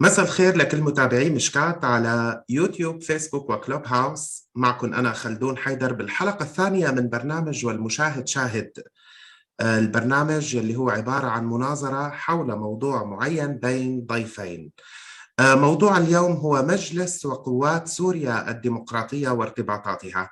مساء الخير لكل متابعي مشكات على يوتيوب، فيسبوك وكلوب هاوس. معكم أنا خلدون حيدر بالحلقة الثانية من برنامج والمشاهد شاهد، البرنامج اللي هو عبارة عن مناظرة حول موضوع معين بين ضيفين. موضوع اليوم هو مجلس وقوات سوريا الديمقراطية وارتباطاتها.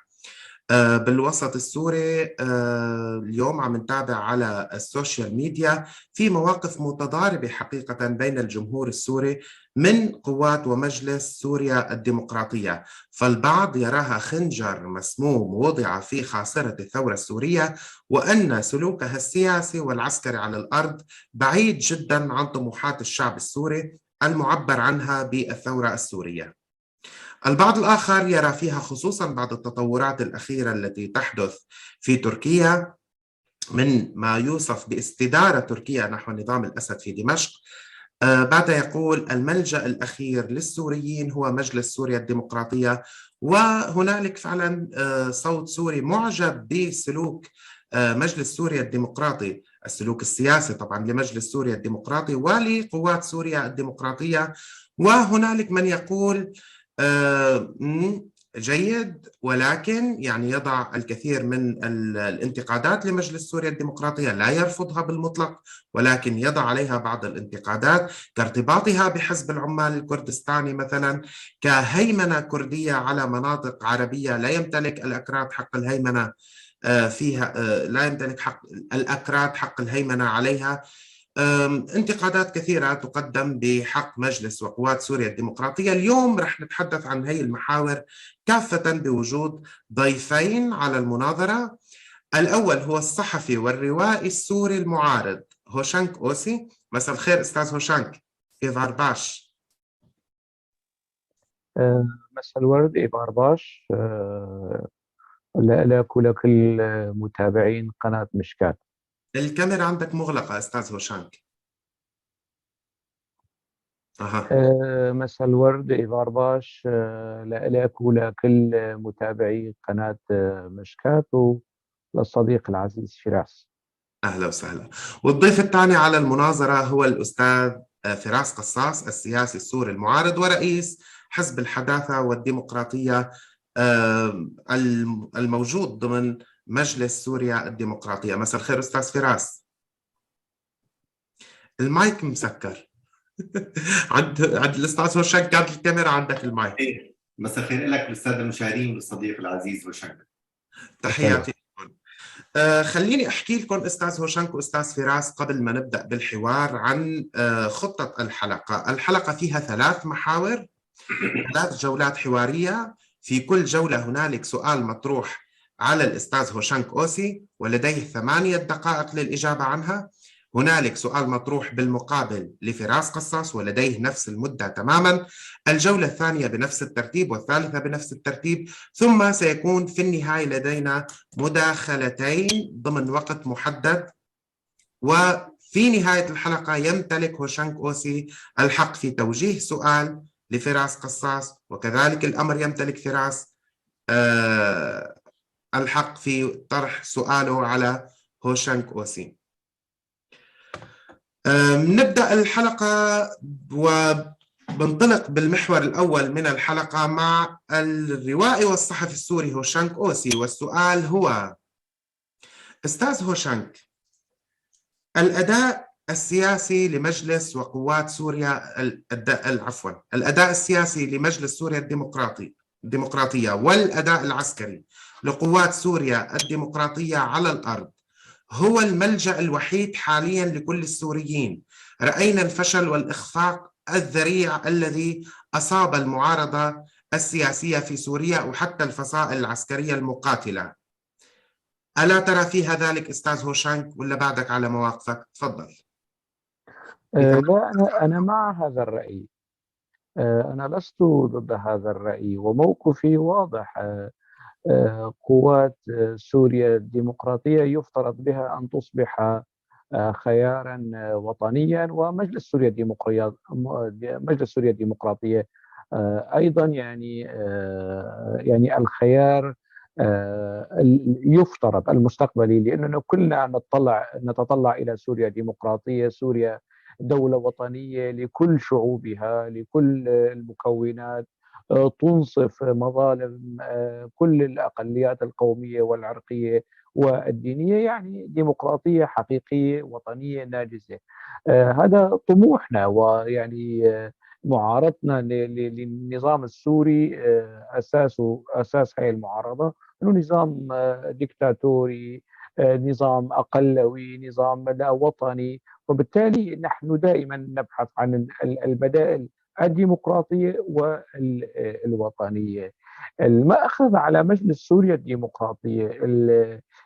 بالوسط السوري اليوم عم نتابع على السوشيال ميديا في مواقف متضاربة حقيقة بين الجمهور السوري من قوات ومجلس سوريا الديمقراطية، فالبعض يراها خنجر مسموم وضع في خاصرة الثورة السورية، وأن سلوكها السياسي والعسكري على الأرض بعيد جدا عن طموحات الشعب السوري المعبر عنها بالثورة السورية. البعض الآخر يرى فيها، خصوصا بعد التطورات الأخيرة التي تحدث في تركيا من ما يوصف باستدارة تركيا نحو نظام الأسد في دمشق، بعد يقول الملجأ الأخير للسوريين هو مجلس سوريا الديمقراطية. وهنالك فعلا صوت سوري معجب بسلوك مجلس سوريا الديمقراطي، السلوك السياسي طبعا لمجلس سوريا الديمقراطي ولقوات سوريا الديمقراطية. وهنالك من يقول جيد، ولكن يعني يضع الكثير من الانتقادات لمجلس سوريا الديمقراطية، لا يرفضها بالمطلق ولكن يضع عليها بعض الانتقادات كارتباطها بحزب العمال الكردستاني مثلا، كهيمنة كردية على مناطق عربية لا يمتلك الأكراد حق الهيمنة فيها، لا يمتلك حق الأكراد حق الهيمنة عليها. انتقادات كثيرة تقدم بحق مجلس وقوات سوريا الديمقراطية. اليوم رح نتحدث عن هي المحاور كافة بوجود ضيفين على المناظرة. الأول هو الصحفي والروائي السوري المعارض هوشانك أوسي. مساء الخير أستاذ هوشانك. إيفار باش. مساء الورد إيفار باش، لك ولكل متابعين قناة مشكات. الكاميرا عندك مغلقة أستاذ هوشانك. مساء الورد إيفار باش، لك ولكل متابعي قناة مشكات وللصديق العزيز فراس. أهلا وسهلا. والضيف الثاني على المناظرة هو الأستاذ فراس قصاص، السياسي السوري المعارض ورئيس حزب الحداثة والديمقراطية الموجود ضمن مجلس سوريا الديمقراطية. مساء الخير أستاذ فراس. المايك مسكر. عند الأستاذ هوشانك كانت الكاميرا، عندك المايك. إيه. مساء الخير لك للسادة المشاهدين والصديق العزيز هوشانك. تحياتي. خليني أحكي لكم أستاذ هوشانك وأستاذ فراس قبل ما نبدأ بالحوار عن خطة الحلقة. الحلقة فيها 3 محاور، 3 جولات حوارية. في كل جولة هنالك سؤال مطروح على الأستاذ هوشانك أوسي ولديه 8 دقائق للإجابة عنها. هنالك سؤال مطروح بالمقابل لفراس قصاص ولديه نفس المدة تماما. الجولة الثانية بنفس الترتيب والثالثة بنفس الترتيب، ثم سيكون في النهاية لدينا مداخلتين ضمن وقت محدد. وفي نهاية الحلقة يمتلك هوشانك أوسي الحق في توجيه سؤال لفراس قصاص، وكذلك الأمر يمتلك فراس الحق في طرح سؤاله على هوشانك أوسي. نبدأ الحلقة وبنطلق بالمحور الأول من الحلقة مع الروائي والصحفي السوري هوشانك أوسي، والسؤال هو: أستاذ هوشانك، الأداء السياسي لمجلس وقوات سوريا الأداء السياسي لمجلس سوريا الديمقراطية والأداء العسكري لقوات سوريا الديمقراطية على الأرض هو الملجأ الوحيد حاليا لكل السوريين. رأينا الفشل والإخفاق الذريع الذي أصاب المعارضة السياسية في سوريا وحتى الفصائل العسكرية المقاتلة. ألا ترى فيها ذلك أستاذ هوشانك ولا بعدك على مواقفك؟ تفضل. لا، أنا مع هذا الرأي. أنا لست ضد هذا الرأي وموقفي واضح. قوات سوريا الديمقراطية يفترض بها أن تصبح خيارا وطنيا، ومجلس سوريا الديمقراطية، مجلس سوريا الديمقراطية أيضا يعني الخيار يفترض المستقبلي، لأننا كلنا نتطلع إلى سوريا ديمقراطية، سوريا دولة وطنية لكل شعوبها، لكل المكونات، تنصف مظالم كل الأقليات القومية والعرقية والدينية، يعني ديمقراطية حقيقية وطنية ناجزة. هذا طموحنا، ويعني معارضتنا للنظام السوري أساس هذه المعارضة أنه نظام ديكتاتوري، نظام أقلوي، نظام لا وطني، وبالتالي نحن دائما نبحث عن البدائل الديمقراطية والوطنية. المأخذ على مجلس سوريا الديمقراطية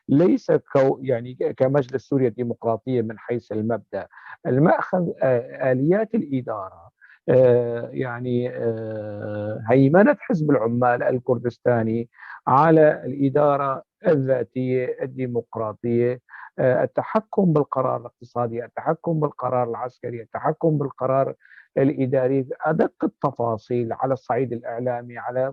ليس يعني كمجلس سوريا الديمقراطية من حيث المبدأ، المأخذ آليات الإدارة، يعني هيمنة حزب العمال الكردستاني على الإدارة الذاتية الديمقراطية، التحكم بالقرار الاقتصادي، التحكم بالقرار العسكري، التحكم بالقرار الإداري، أدق التفاصيل على الصعيد الإعلامي، على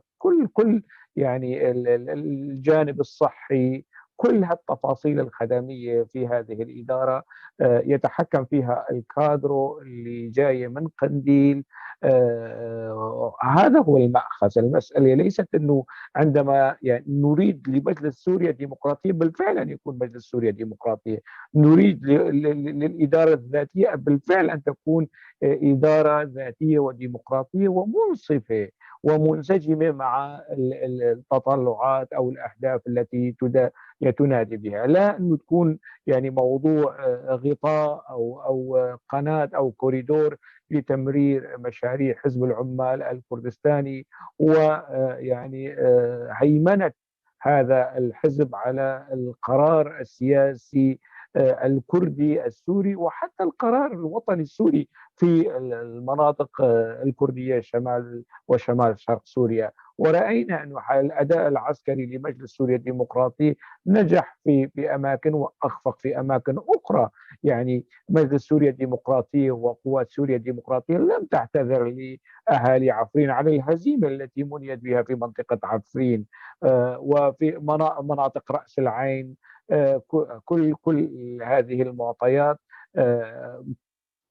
كل يعني الجانب الصحي، كل هالتفاصيل الخدمية في هذه الإدارة يتحكم فيها الكادرو اللي جاي من قنديل. هذا هو المأخذ. المسألة ليست أنه عندما يعني نريد لمجلس سوريا ديمقراطية بالفعل أن يكون مجلس سوريا ديمقراطية، نريد للإدارة الذاتية بالفعل أن تكون إدارة ذاتية وديمقراطية ومنصفة ومنسجمة مع التطلعات أو الأهداف التي تنادي بها، لا أنه تكون يعني موضوع غطاء أو قناة أو كوريدور لتمرير مشاريع حزب العمال الكردستاني، ويعني هيمنة هذا الحزب على القرار السياسي الكردي السوري وحتى القرار الوطني السوري في المناطق الكردية شمال وشمال شرق سوريا. ورأينا أن الأداء العسكري لمجلس سوريا الديمقراطي نجح في أماكن وأخفق في أماكن أخرى. يعني مجلس سوريا الديمقراطي وقوات سوريا الديمقراطية لم تعتذر لأهالي عفرين على الهزيمة التي منيت بها في منطقة عفرين وفي مناطق رأس العين. كل هذه المعطيات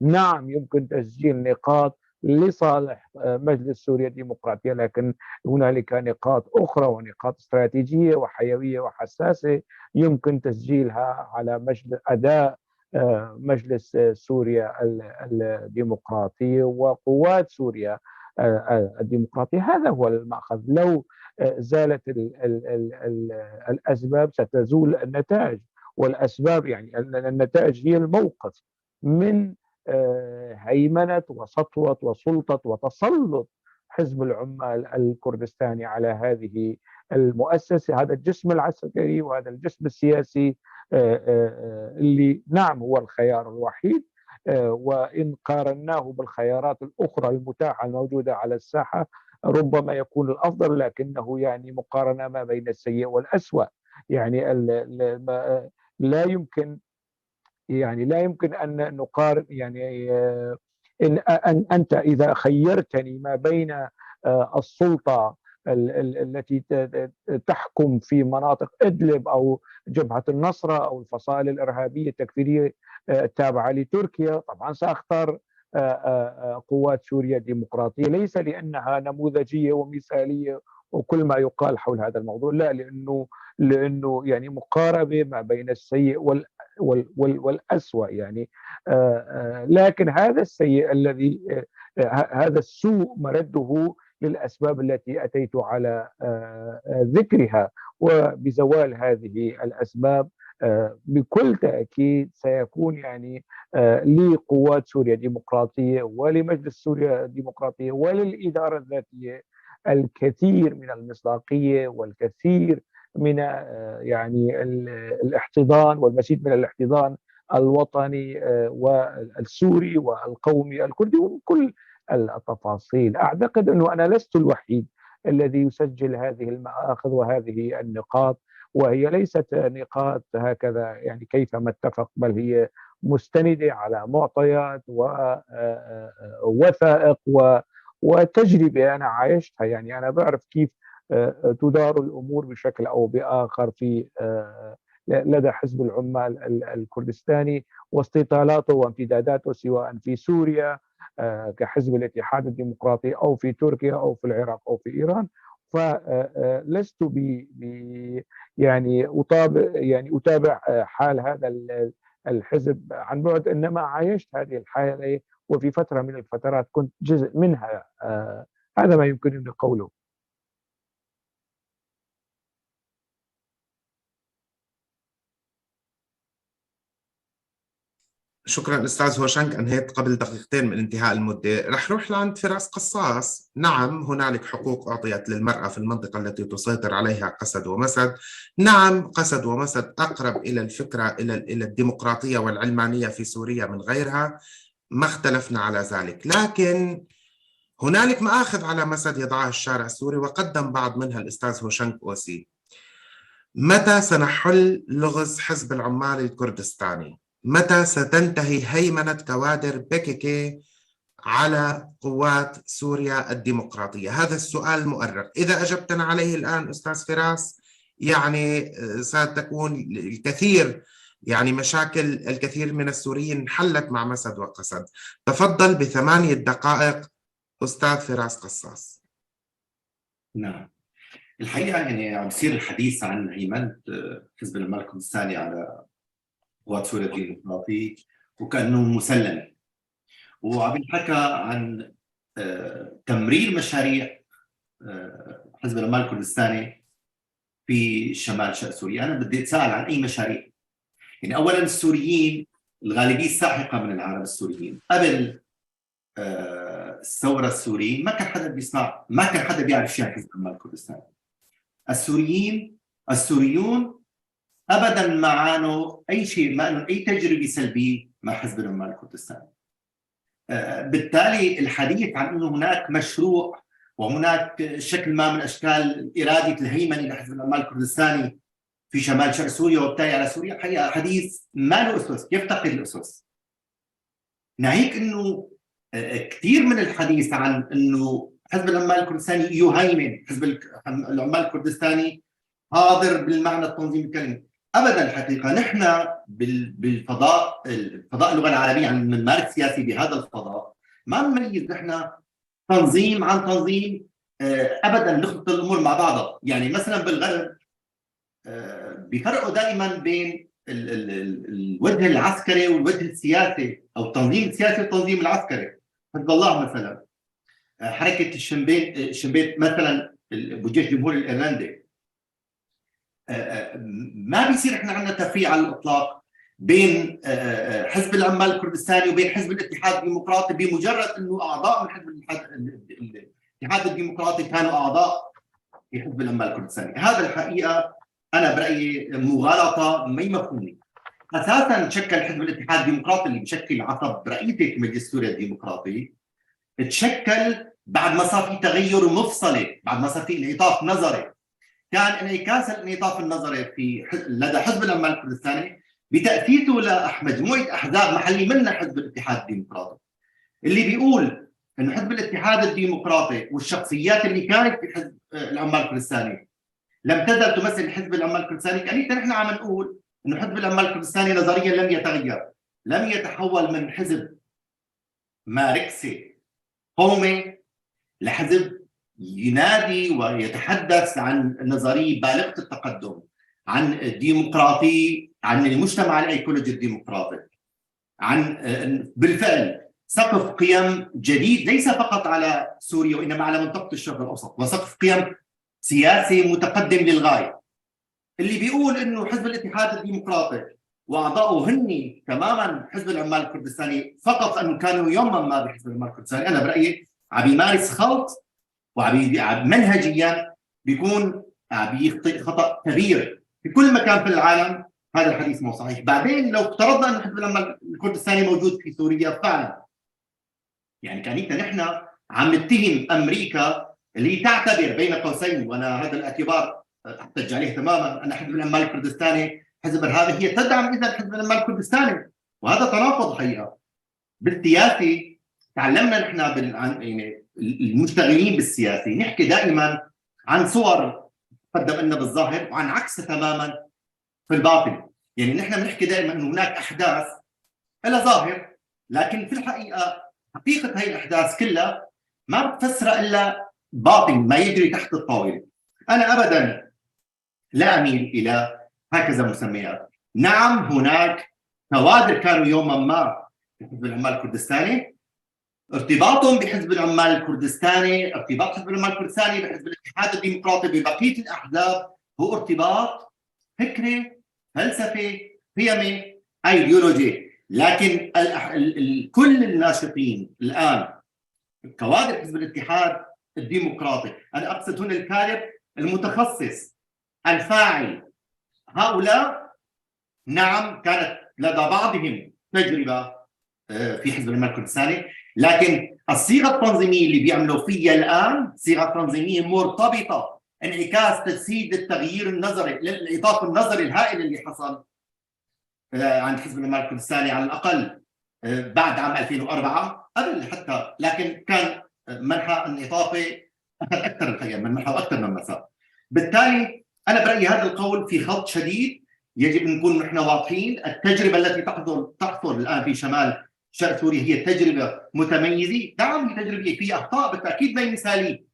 نعم يمكن تسجيل نقاط لصالح مجلس سوريا الديمقراطية، لكن هنالك نقاط أخرى ونقاط استراتيجية وحيوية وحساسة يمكن تسجيلها على مجلس أداء مجلس سوريا الديمقراطية وقوات سوريا الديمقراطية. هذا هو المأخذ. لو زالت ال ال ال ال الأسباب ستزول النتائج، والأسباب يعني النتائج هي الموقف من هيمنة وسطوة وسلطة وتسلط حزب العمال الكردستاني على هذه المؤسسة، هذا الجسم العسكري وهذا الجسم السياسي اللي نعم هو الخيار الوحيد، وإن قارناه بالخيارات الأخرى المتاحة الموجودة على الساحة ربما يكون الأفضل، لكنه يعني مقارنة ما بين السيء والأسوأ. يعني لا يمكن، يعني لا يمكن أن نقارن، يعني إن أنت إذا خيرتني ما بين السلطة التي تحكم في مناطق إدلب أو جبهة النصرة أو الفصائل الإرهابية التكفيرية التابعة لتركيا، طبعا سأختار قوات سوريا الديمقراطية، ليس لأنها نموذجية ومثالية وكل ما يقال حول هذا الموضوع، لا، لأنه يعني مقاربة ما بين السيء والأسوأ يعني. لكن هذا السيء الذي هذا السوء مرده للأسباب التي أتيت على ذكرها، وبزوال هذه الأسباب بكل تأكيد سيكون يعني لقوات سوريا الديمقراطية ولمجلس سوريا الديمقراطية وللإدارة الذاتية الكثير من المصداقية والكثير من يعني الاحتضان والمزيد من الاحتضان الوطني والسوري والقومي الكردي وكل التفاصيل. أعتقد أنه أنا لست الوحيد الذي يسجل هذه المآخذ وهذه النقاط، وهي ليست نقاط هكذا يعني كيفما اتفق، بل هي مستندة على معطيات ووثائق وتجربة أنا عايشتها. يعني أنا بعرف كيف تدار الأمور بشكل أو بآخر في لدى حزب العمال الكردستاني واستطالاته وامتداداته، سواء في سوريا كحزب الاتحاد الديمقراطي أو في تركيا أو في العراق أو في إيران. فلست يعني أتابع حال هذا الحزب عن بعد، إنما عايشت هذه الحالة وفي فترة من الفترات كنت جزء منها. هذا ما يمكنني قوله. شكرا أستاذ هوشنك، أنهيت قبل دقيقتين من انتهاء المدة. رح روح لعند فراس قصاص. نعم هنالك حقوق أعطيت للمرأة في المنطقة التي تسيطر عليها قسد ومسد. نعم قسد ومسد أقرب إلى الفكرة إلى الديمقراطية والعلمانية في سوريا من غيرها، ما اختلفنا على ذلك، لكن هنالك مآخذ على مسد يضعها الشارع السوري وقدم بعض منها الأستاذ هوشنك أوسي. متى سنحل لغز حزب العمال الكردستاني؟ متى ستنتهي هيمنة كوادر بككي على قوات سوريا الديمقراطية؟ هذا السؤال المؤرق. إذا أجبتنا عليه الآن أستاذ فراس يعني ستكون الكثير، يعني مشاكل الكثير من السوريين حلت مع مسد وقسد. تفضل ب8 دقائق أستاذ فراس قصاص. نعم، الحقيقة يعني عم يصير الحديث عن هيمنة حزب العمال الكردستاني على قوات سوريا الديمقراطية وكأنه مسلمة، وعم ينحكى عن تمرير مشاريع حزب العمال الكردستاني في شمال شرق سوريا. أنا بدي أتساءل عن أي مشاريع. يعني أولا السوريين الغالبية الساحقة من العرب السوريين قبل الثورة السورية ما كان حدا بيسمع، ما كان حدا بيعرف شيء عن حزب العمال الكردستاني. السوريون ابدا ما عانوا اي شيء، ما لهم اي تجربه سلبية مع حزب العمال الكردستاني. بالتالي الحديث عن انه هناك مشروع وهناك شكل ما من اشكال اراده الهيمنة لحزب العمال الكردستاني في شمال شرق سوريا وبالتالي على سوريا، الحقيقة حديث ما له اسس، يفتقد الاسس. ناهيك انه كثير من الحديث عن انه حزب العمال الكردستاني يهيمن، حزب العمال الكردستاني حاضر بالمعنى التنظيمي الكلمي، ابدا. الحقيقة نحن بالفضاء، الفضاء اللغة العربية، عم نمارس سياسي بهذا الفضاء، ما نميز نحن تنظيم عن تنظيم ابدا، نخلط الامور مع بعضها. يعني مثلا بالغرب بيفرقوا دائما بين الوجه العسكري والوجه السياسي، او التنظيم السياسي والتنظيم العسكري. حزب الله مثلا، حركة الشمبيت مثلا، بالجيش الجمهوري الايرلندي، ما بيصير احنا عندنا تفريع على الاطلاق بين حزب العمال الكردستاني وبين حزب الاتحاد الديمقراطي، بمجرد انه اعضاء من حزب الاتحاد الديمقراطي كانوا اعضاء في حزب العمال الكردستاني. هذا الحقيقة انا برايي مغالطة ما مفهومه. اساسا تشكل حزب الاتحاد الديمقراطي اللي بشكل عصب رئيسي في مجلس سوريا الديمقراطي، تشكل بعد ما صار في تغير مفصلي، بعد ما صار في انعطاف نظري. كان انعكاس الانعطاف النظري في لدى حزب العمال الكردستاني بتأسيسه لمجموعة أحزاب محلية منها حزب الاتحاد الديمقراطي، اللي بيقول إنه حزب الاتحاد الديمقراطي والشخصيات اللي كانت في حزب العمال الكردستاني لم تزل تمثل حزب العمال الكردستاني. كأنه نحن عم نقول إنه حزب العمال الكردستاني نظريا لم يتغير، لم يتحول من حزب ماركسي قومي لحزب ينادي ويتحدث عن نظرية بالغة التقدم، عن الديمقراطية، عن المجتمع الايكولوجي الديمقراطي، عن بالفعل سقف قيم جديد ليس فقط على سوريا وإنما على منطقة الشرق الأوسط، وسقف قيم سياسي متقدم للغاية. اللي بيقول إنه حزب الاتحاد الديمقراطي وأعضاؤه هني تماما حزب العمال الكردستاني فقط أنه كانوا يوما ما بحزب العمال الكردستاني، أنا برأيي عم يمارس خلط وعم منهجيا بيكون عم يخطئ خطأ كبير في كل مكان في العالم. هذا الحديث مو صحيح. بعدين لو افترضنا أن حزب العمال الكردستاني موجود في سوريا فعلا، يعني كانت نحن عم نتهم أمريكا اللي تعتبر بين قوسين، وأنا هذا الاعتبار أحتج عليه تماما، أن حزب العمال الكردستاني حزب إرهابي، هي تدعم إذا حزب العمال الكردستاني، وهذا تناقض حقيقة. بالسياسة تعلمنا نحن يعني المشتغلين بالسياسة نحكي دائما عن صور قدم لنا بالظاهر وعن عكسها تماما في الباطن. يعني نحن بنحكي دائما انه هناك احداث لها ظاهر، لكن في الحقيقة حقيقة هي الاحداث كلها ما بتفسرها الا باطن، ما يجري تحت الطاولة. انا ابدا لا اميل الى هكذا مسميات. نعم هناك كوادر كانوا يوما ما في حزب العمال الكردستاني، ارتباطهم بحزب العمال الكردستاني، ارتباط حزب العمال الكردستاني بحزب الاتحاد الديمقراطي ببقية الاحزاب هو ارتباط فكري، فلسفي، قيمي، ايديولوجي. لكن كل الناشطين الان كوادر حزب الاتحاد الديمقراطي، انا اقصد هنا الكادر المتخصص الفاعل، هؤلاء نعم كانت لدى بعضهم تجربه في حزب العمال الكردستاني، لكن الصيغة التنظيمية اللي بيعملوا فيها الان صيغة تنظيميه مرتبطة انعكاس تجسيد للتغيير النظري، للانعطاف النظري الهائل اللي حصل عند حزب العمال الكردستاني على الاقل بعد عام 2004، قبل حتى، لكن كان منحى انعطافي اخذ اكثر الحقيقة من منحى واكثر من مسار. بالتالي انا برايي هذا القول في خلط شديد، يجب ان نكون نحن واضحين. التجربة التي تحصل الان في شمال شرق سوريا هي تجربه متميزة، نعم هي تجربه فيها اخطاء بالتاكيد، ما هي مثاليه.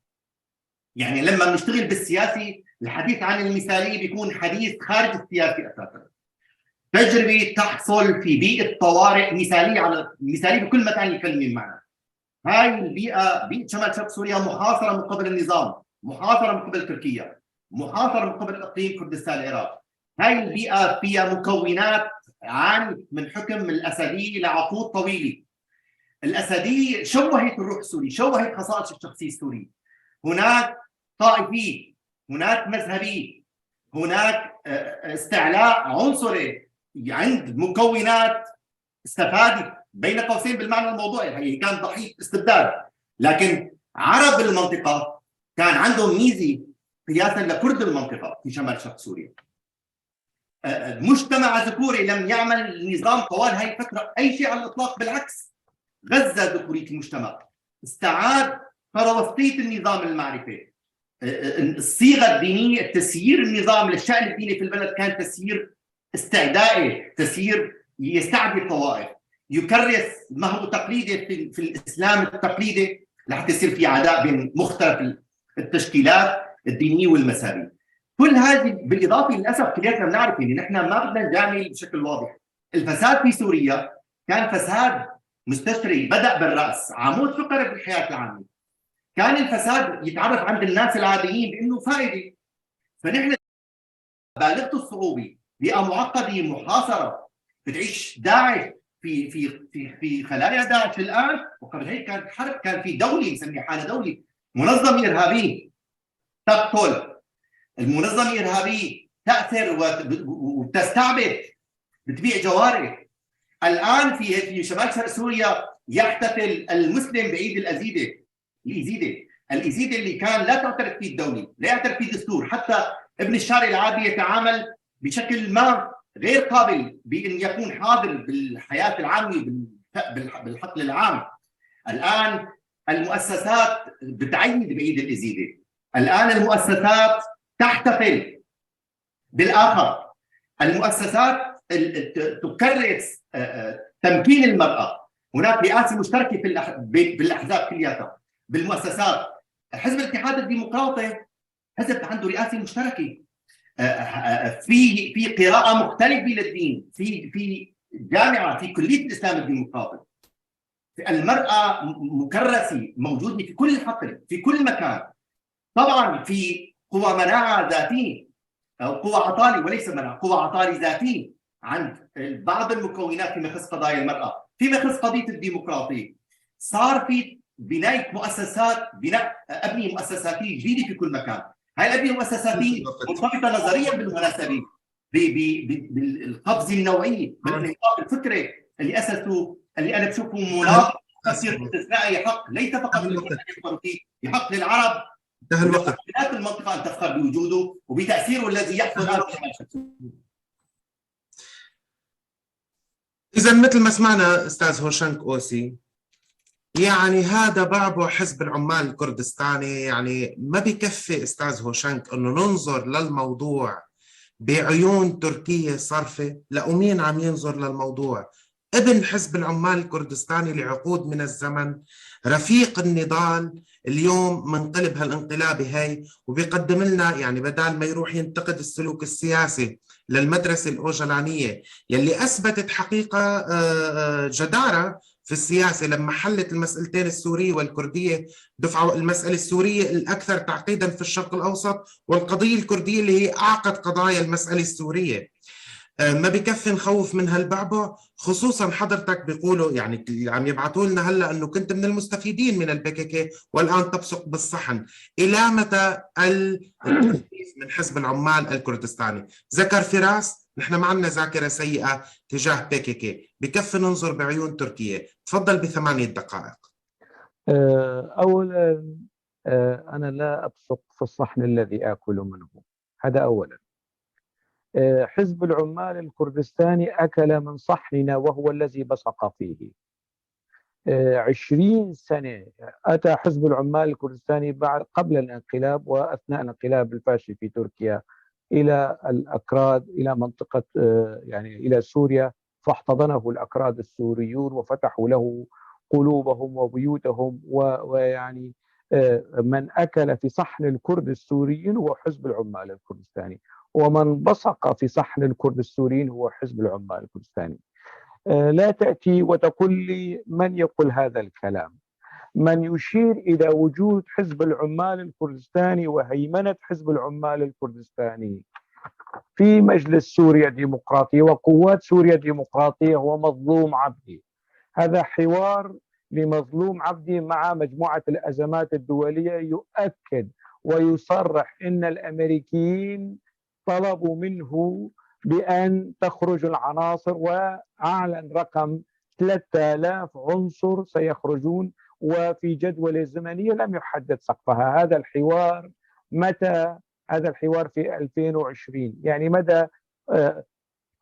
يعني لما بنشتغل بالسياسي الحديث عن المثالية بيكون حديث خارج السياسي اساسا. تجربه تحصل في بيئة طوارئ مثاليه، على مثاليه بكل ما تعني الكلمة من معنى. هاي البيئة، بيئة شمال شرق سوريا، محاصرة من قبل النظام، محاصرة من قبل تركيا، محاصرة من قبل اقليم كردستان العراق. هاي البيئة فيها مكونات عانت من حكم الاسدية لعقود طويلة. الاسدية شوهت الروح السوري، شوهت خصائص الشخصية السورية. هناك طائفية، هناك مذهبية، هناك استعلاء عنصري عند مكونات استفادت بين قوسين بالمعنى الموضوعي، هي كان ضحية استبداد، لكن عرب المنطقة كان عندهم ميزة قياسا لكرد المنطقة في شمال شرق سوريا. مجتمع ذكوري لم يعمل النظام طوال هاي الفترة اي شيء على الاطلاق، بالعكس غزة ذكوريه المجتمع، استعاد فروسطيه النظام المعرفي، الصيغة الدينية، التسيير النظام للشان الديني في البلد كان تسيير استعدائي، تسيير يستعدي الطوائف، يكرس ما هو تقليدي في الاسلام التقليدي لحتى يصير في عداء بين مختلف التشكيلات الدينية والمذهبيه. كل هذه بالاضافة للاسف كلياتنا بنعرف، يعني نحن ما بدنا نجامل بشكل واضح. الفساد في سوريا كان فساد مستشري، بدا بالراس، عمود فقري في الحياة العامة. كان الفساد يتعرف عند الناس العاديين بانه فائدة. فنحن بالغة الصعوبة، بيئة معقدة محاصرة، بتعيش داعش في في في في خلايا داعش الان، وقبل هيك كانت حرب، كان في دولة نسميها حاله دولة، منظمة ارهابية تقتل، المنظمة الارهابية تاثر وتستعبد، بتبيع جوارح. الان في شمال شرق سوريا يحتفل المسلم بعيد الازيده، الازيده اللي كان لا تعترف فيه الدولة، لا يعترف فيه الدستور، حتى ابن الشارع العادي يتعامل بشكل ما غير قابل بان يكون حاضر بالحياة العامة بالحقل العام. الان المؤسسات بتعيد بعيد الازيده، الان المؤسسات تحتفل بالاخر، المؤسسات تكرس تمكين المراة، هناك رئاسة مشتركة بالاحزاب كلياتها، بالمؤسسات. حزب الاتحاد الديمقراطي حزب عنده رئاسة مشتركة، في قراءة مختلفة للدين، في جامعه، في كليه الاسلام الديمقراطي. المراة مكرسه، موجودة في كل حقل، في كل مكان. طبعا في قوى مناعة ذاتية او قوى عطالي، وليس مناعة، قوى عطالي ذاتية عند بعض المكونات فيما يخص قضايا المراة، فيما يخص قضية الديمقراطية. صار في بناية مؤسسات، بناء ابنيه مؤسساتيه جديدة في كل مكان. هاي الابنية المؤسساتيه مرتبطة نظريا بالمناسبة بالقفزه النوعية، بالانعطاف الفكري اللي اسسه، اللي انا بشوفه مناقض تفسير استثنائي يحق ليس فقط للمرأة، يحق للعرب انتهى الوقت المنطقة ان تفخر بوجوده وبتاثيره الذي يحصل الان. اذا مثل ما سمعنا استاذ هوشنك اوسي، يعني هذا بعبع حزب العمال الكردستاني. يعني ما بكفي استاذ هوشنك انه ننظر للموضوع بعيون تركية صرفة؟ لأمين عم ينظر للموضوع؟ ابن حزب العمال الكردستاني لعقود من الزمن، رفيق النضال، اليوم منقلب هالانقلابة هاي وبيقدم لنا، يعني بدال ما يروح ينتقد السلوك السياسي للمدرسة الأوجلانية يلي أثبتت حقيقة جدارة في السياسة لما حلت المسألتين السورية والكردية دفعة، المسألة السورية الأكثر تعقيدا في الشرق الأوسط والقضية الكردية اللي هي أعقد قضايا المسألة السورية. ما بكفي نخوف من هالبعبع، خصوصا حضرتك بيقولوا يعني عم يبعثوا لنا هلا انه كنت من المستفيدين من البي والان تبصق بالصحن. الى متى التخفيف من حزب العمال الكردستاني؟ ذكر فراس نحن ما عندنا ذاكره سيئه تجاه بي، بكفي ننظر بعيون تركيا. تفضل ب8 دقائق. اولا انا لا ابصق في الصحن الذي اكل منه، هذا اولا. حزب العمال الكردستاني أكل من صحننا وهو الذي بصق فيه. 20 سنة أتى حزب العمال الكردستاني بعد قبل الانقلاب وأثناء الانقلاب الفاشي في تركيا إلى الأكراد، إلى منطقة يعني إلى سوريا، فاحتضنه الأكراد السوريون وفتحوا له قلوبهم وبيوتهم، ويعني من أكل في صحن الكرد السوريين هو حزب العمال الكردستاني، ومن بصق في صحن الكرد السوريين هو حزب العمال الكردستاني. لا تأتي وتقول لي من يقول هذا الكلام. من يشير إلى وجود حزب العمال الكردستاني وهيمنة حزب العمال الكردستاني في مجلس سوريا الديمقراطية وقوات سوريا الديمقراطية هو مظلوم عبدي. هذا حوار لمظلوم عبدي مع مجموعة الأزمات الدولية يؤكد ويصرح إن الأمريكيين طلبوا منه بأن تخرج العناصر، وأعلن رقم 3000 عنصر سيخرجون، وفي جدول الزمنية لم يحدد سقفها. هذا الحوار متى؟ هذا الحوار في 2020، يعني مدى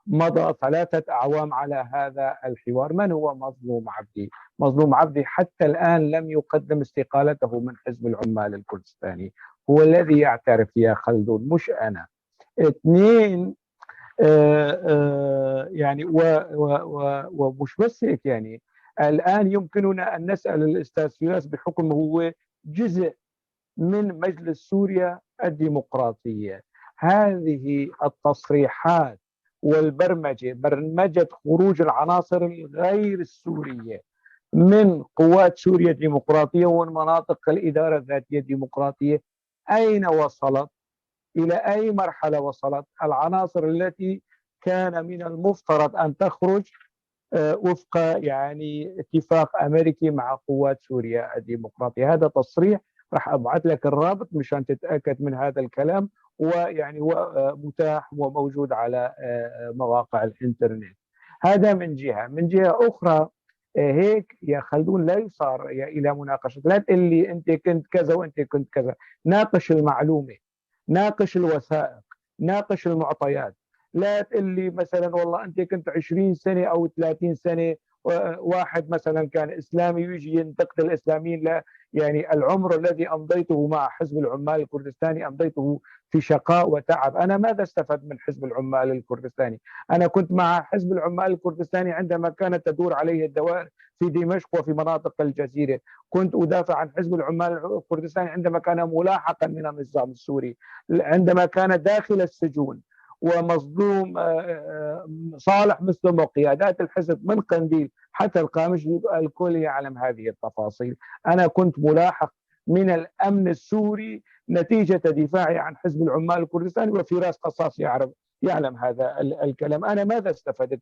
مضى 3 أعوام على هذا الحوار. من هو مظلوم عبدي؟ مظلوم عبدي حتى الآن لم يقدم استقالته من حزب العمال الكردستاني، هو الذي يعترف يا خلدون مش أنا. 2 يعني ومش بس هيك، يعني الآن يمكننا أن نسأل الأستاذ فراس بحكم هو جزء من مجلس سوريا الديمقراطية، هذه التصريحات والبرمجة، برمجة خروج العناصر الغير السورية من قوات سوريا الديمقراطية ومن مناطق الإدارة الذاتية الديمقراطية، أين وصلت؟ إلى أي مرحلة وصلت؟ العناصر التي كان من المفترض أن تخرج وفق يعني اتفاق أمريكي مع قوات سوريا الديمقراطية. هذا تصريح راح أبعث لك الرابط مشان تتأكد من هذا الكلام، ويعني هو متاح وموجود على مواقع الإنترنت. هذا من جهة. من جهة أخرى هيك يا خلدون لا يصار إلى مناقشة، لا تقول لي أنت كنت كذا وأنت كنت كذا، ناقش المعلومة، ناقش الوثائق، ناقش المعطيات. لا تقول لي مثلا والله أنت كنت 20 سنة أو 30 سنة، واحد مثلا كان إسلامي ويجي ينتقد الإسلاميين. لا، يعني العمر الذي أمضيته مع حزب العمال الكردستاني أمضيته في شقاء وتعب. أنا ماذا استفدت من حزب العمال الكردستاني؟ أنا كنت مع حزب العمال الكردستاني عندما كانت تدور عليه الدوائر في دمشق وفي مناطق الجزيرة، كنت أدافع عن حزب العمال الكردستاني عندما كان ملاحقا من النظام السوري، عندما كان داخل السجون ومظلوم صالح مسلم وقيادات الحزب من قنديل حتى القامش، الكل يعلم هذه التفاصيل. أنا كنت ملاحق من الأمن السوري نتيجة دفاعي عن حزب العمال الكردستاني، وفراس قصاص يعلم هذا الكلام. أنا ماذا استفدت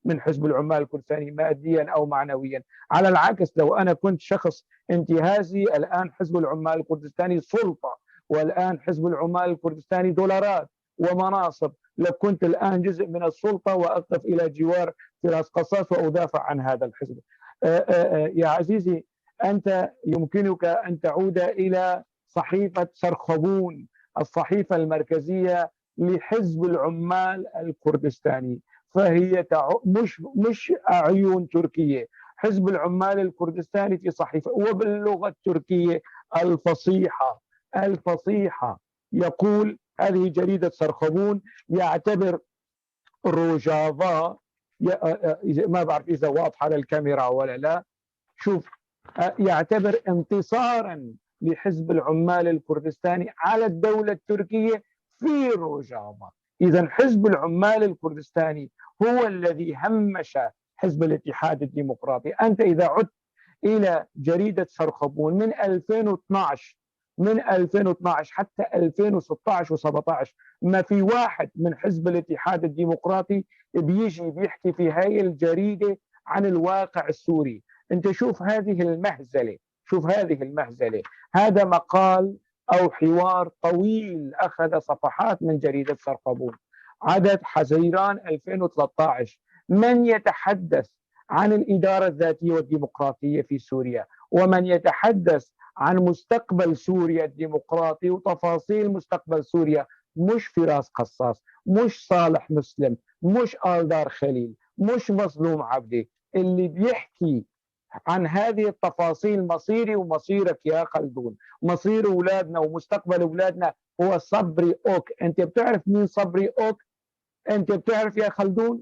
من حزب العمال الكردستاني ماديا أو معنويا؟ على العكس، لو أنا كنت شخص انتهازي الآن حزب العمال الكردستاني سلطة، والآن حزب العمال الكردستاني دولارات ومناصب، لكنت الآن جزء من السلطة وأقف إلى جوار فراس قصاص وأدافع عن هذا الحزب. يا عزيزي، أنت يمكنك أن تعود إلى صحيفة سرخبون، الصحيفة المركزية لحزب العمال الكردستاني، فهي مش أعين تركية. حزب العمال الكردستاني في صحيفة وباللغة التركية الفصيحة الفصيحة يقول هذه جريدة سرخبون يعتبر روجافا، ما بعرف إذا واضحة للكاميرا ولا لا، شوف، يعتبر انتصارا لحزب العمال الكردستاني على الدولة التركية في روجافا. إذا حزب العمال الكردستاني هو الذي همش حزب الاتحاد الديمقراطي. أنت إذا عدت إلى جريدة سرخبون من 2012، من 2012 حتى 2016 و17، ما في واحد من حزب الاتحاد الديمقراطي بيجي بيحكي في هاي الجريدة عن الواقع السوري. أنت شوف هذه المهزلة، شوف هذه المهزلة. هذا مقال أو حوار طويل أخذ صفحات من جريدة سرخبون، عدد حزيران 2013. من يتحدث عن الإدارة الذاتية والديمقراطية في سوريا، ومن يتحدث عن مستقبل سوريا الديمقراطي وتفاصيل مستقبل سوريا، مش فراس قصاص، مش صالح مسلم، مش آلدار خليل، مش مظلوم عبدي. اللي بيحكي عن هذه التفاصيل مصيري ومصيرك يا خلدون، مصير أولادنا ومستقبل أولادنا، هو صبري أوك. أنت بتعرف مين صبري أوك؟ أنت بتعرف يا خلدون؟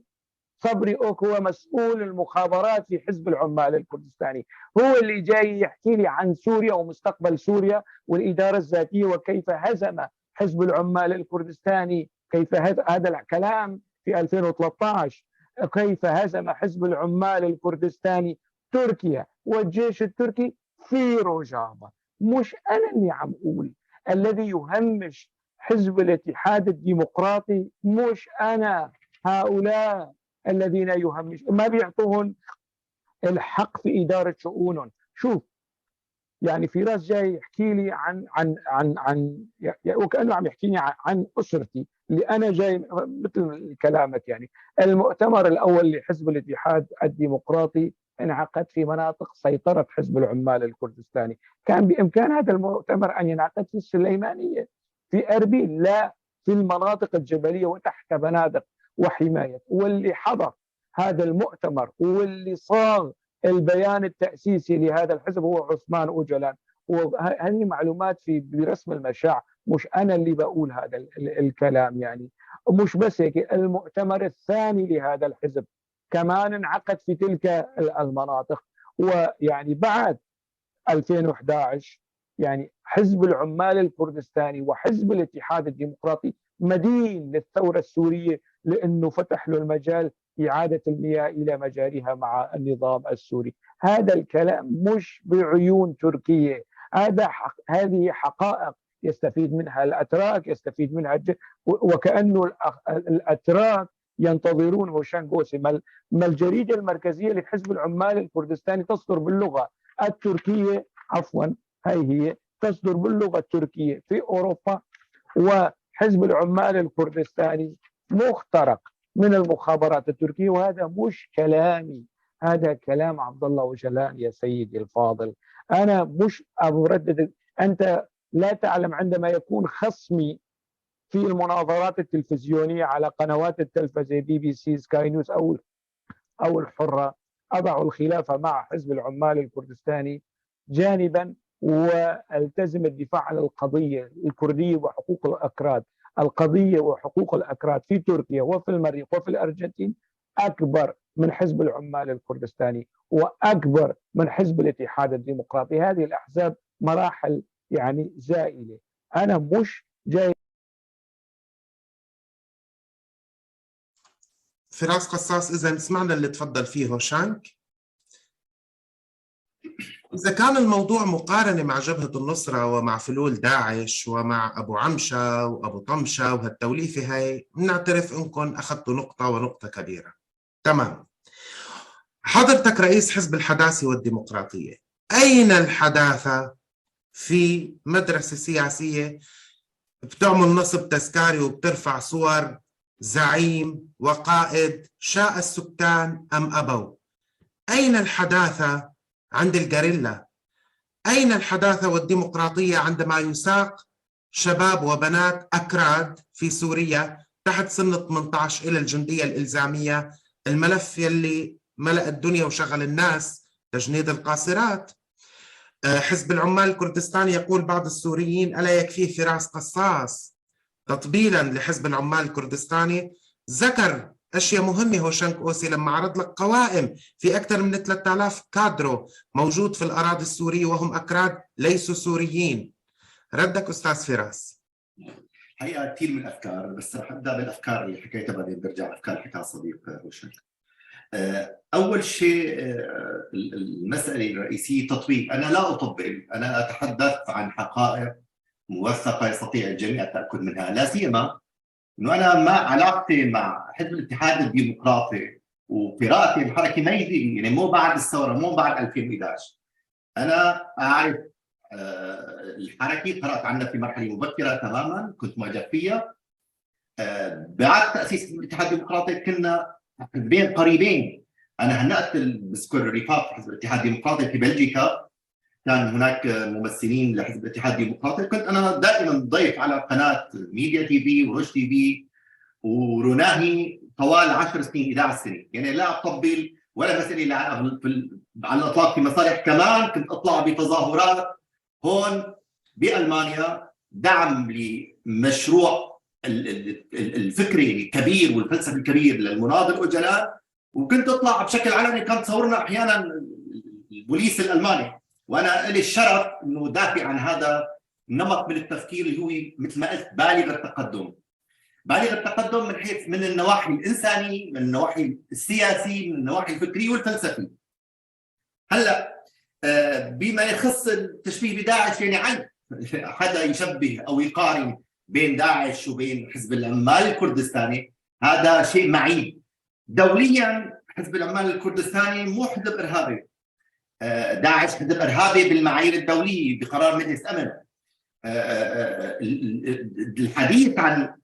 صبري أوك هو مسؤول المخابرات في حزب العمال الكردستاني، هو اللي جاي يحكي لي عن سوريا ومستقبل سوريا والإدارة الذاتية وكيف هزم حزب العمال الكردستاني، كيف هذا الكلام في 2013، كيف هزم حزب العمال الكردستاني تركيا والجيش التركي في روجافا. مش أنا اللي عم أقول، الذي يهمش حزب الاتحاد الديمقراطي مش أنا، هؤلاء الذين يهمش ما بيعطوهم الحق في إدارة شؤونهم. شوف يعني فراس جاي يحكي لي عن عن عن عن وكأنه عم يحكيني عن أسرتي اللي أنا جاي مثل كلامك. يعني المؤتمر الأول لحزب الاتحاد الديمقراطي انعقد في مناطق سيطرة حزب العمال الكردستاني، كان بإمكان هذا المؤتمر أن ينعقد في السليمانية، في أربيل، لا في المناطق الجبلية وتحت بنادق وحماية. واللي حضر هذا المؤتمر واللي صاغ البيان التأسيسي لهذا الحزب هو عثمان أوجلان. وهذه معلومات في برسم المشاع، مش أنا اللي بقول هذا الكلام. يعني مش بس هيك، المؤتمر الثاني لهذا الحزب كمان انعقد في تلك المناطق. ويعني بعد 2011 يعني حزب العمال الكردستاني وحزب الاتحاد الديمقراطي مدين للثورة السورية لأنه فتح له المجال إعادة المياه إلى مجاريها مع النظام السوري. هذا الكلام مش بعيون تركية، هذه حقائق يستفيد منها الأتراك، يستفيد منها وكأنه الأتراك ينتظرون هوشانغوسي. ما الجريدة المركزية لحزب العمال الكردستاني تصدر باللغة التركية، عفوا هاي هي تصدر باللغة التركية في أوروبا، وحزب العمال الكردستاني مخترق من المخابرات التركية. وهذا مش كلامي، هذا كلام عبد الله أوجلان يا سيدي الفاضل. أنا مش أردد، أنت لا تعلم عندما يكون خصمي في المناظرات التلفزيونية على قنوات التلفزة بي بي سي، سكاي نيوز أو الحرة، أضع الخلافة مع حزب العمال الكردستاني جانبا والتزم الدفاع عن القضية الكردية وحقوق الأكراد. القضية وحقوق الأكراد في تركيا وفي المريخ وفي الأرجنتين أكبر من حزب العمال الكردستاني وأكبر من حزب الاتحاد الديمقراطي. هذه الأحزاب مراحل يعني زائلة. أنا مش جاي. فراس قصاص، إذا سمعنا اللي تفضل فيه هوشانك. إذا كان الموضوع مقارنة مع جبهة النصرة ومع فلول داعش ومع أبو عمشة وأبو طمشة وهالتوليفة هاي، بنعترف إنكم أخذتوا نقطة ونقطة كبيرة. تمام. حضرتك رئيس حزب الحداثة والديمقراطية، أين الحداثة في مدرسة سياسية بتعمل نصب تذكاري وبترفع صور زعيم وقائد شاء السكان أم أبوا؟ أين الحداثة عند الجريلا؟ أين الحداثة والديمقراطية عندما يساق شباب وبنات أكراد في سوريا تحت سن 18 إلى الجندية الإلزامية، الملف يلي ملأ الدنيا وشغل الناس، تجنيد القاصرات؟ حزب العمال الكردستاني يقول بعض السوريين ألا يكفيه فراس قصاص؟ تطبيلا لحزب العمال الكردستاني. ذكر أشياء مهمة هوشنك أوسي لما عرض لك قوائم في أكثر من 3000 كادرو موجود في الأراضي السورية وهم أكراد ليسوا سوريين. ردك أستاذ فراس. الحقيقة كثير من الأفكار، بس رح أبدأ بالأفكار اللي حكيتها بعدين برجع الأفكار اللي حكاها الصديق هوشنك. أول شيء المسألة الرئيسية تطبيل. أنا لا أطبل، أنا أتحدث عن حقائق موثقة يستطيع الجميع التأكد منها، لا سيما انه انا ما علاقتي مع حزب الاتحاد الديمقراطي وقراءتي الحركة ما يجي، يعني مو بعد الثورة، مو بعد 2011. انا اعرف الحركة، قرات عنها في مرحلة مبكرة تماما، كنت معجب فيها. بعد تاسيس حزب الاتحاد الديمقراطي كنا حزبين قريبين. انا هنأت بذكر الرفاق حزب الاتحاد الديمقراطي في بلجيكا، كان هناك ممثلين لحزب الاتحاد الديمقراطي، كنت انا دائما ضيف على قناة ميديا تي في وروج تي في وروناهي طوال 10 سنين 11 سنة، يعني لا اطبل ولا مسالة على الاطلاق في مصالح. كمان كنت اطلع بتظاهرات هون بالمانيا دعم لمشروع الفكري الكبير والفلسفي الكبير للمناضل اوجلان، وكنت اطلع بشكل علني، كانت تصورنا احيانا البوليس الالماني، وانا لي الشرف انه دافع عن هذا النمط من التفكير اللي هو مثل ما قلت بالغ التقدم، بالغ التقدم من حيث من النواحي الانسانية، من النواحي السياسية، من النواحي الفكرية والفلسفية. هلا بما يخص التشبيه بداعش، يعني عيب حدا يشبه او يقارن بين داعش وبين حزب العمال الكردستاني، هذا شيء معيب. دوليا حزب العمال الكردستاني مو حزب ارهابي، داعش حزب ارهابي بالمعايير الدولية بقرار مجلس امن. الحديث عن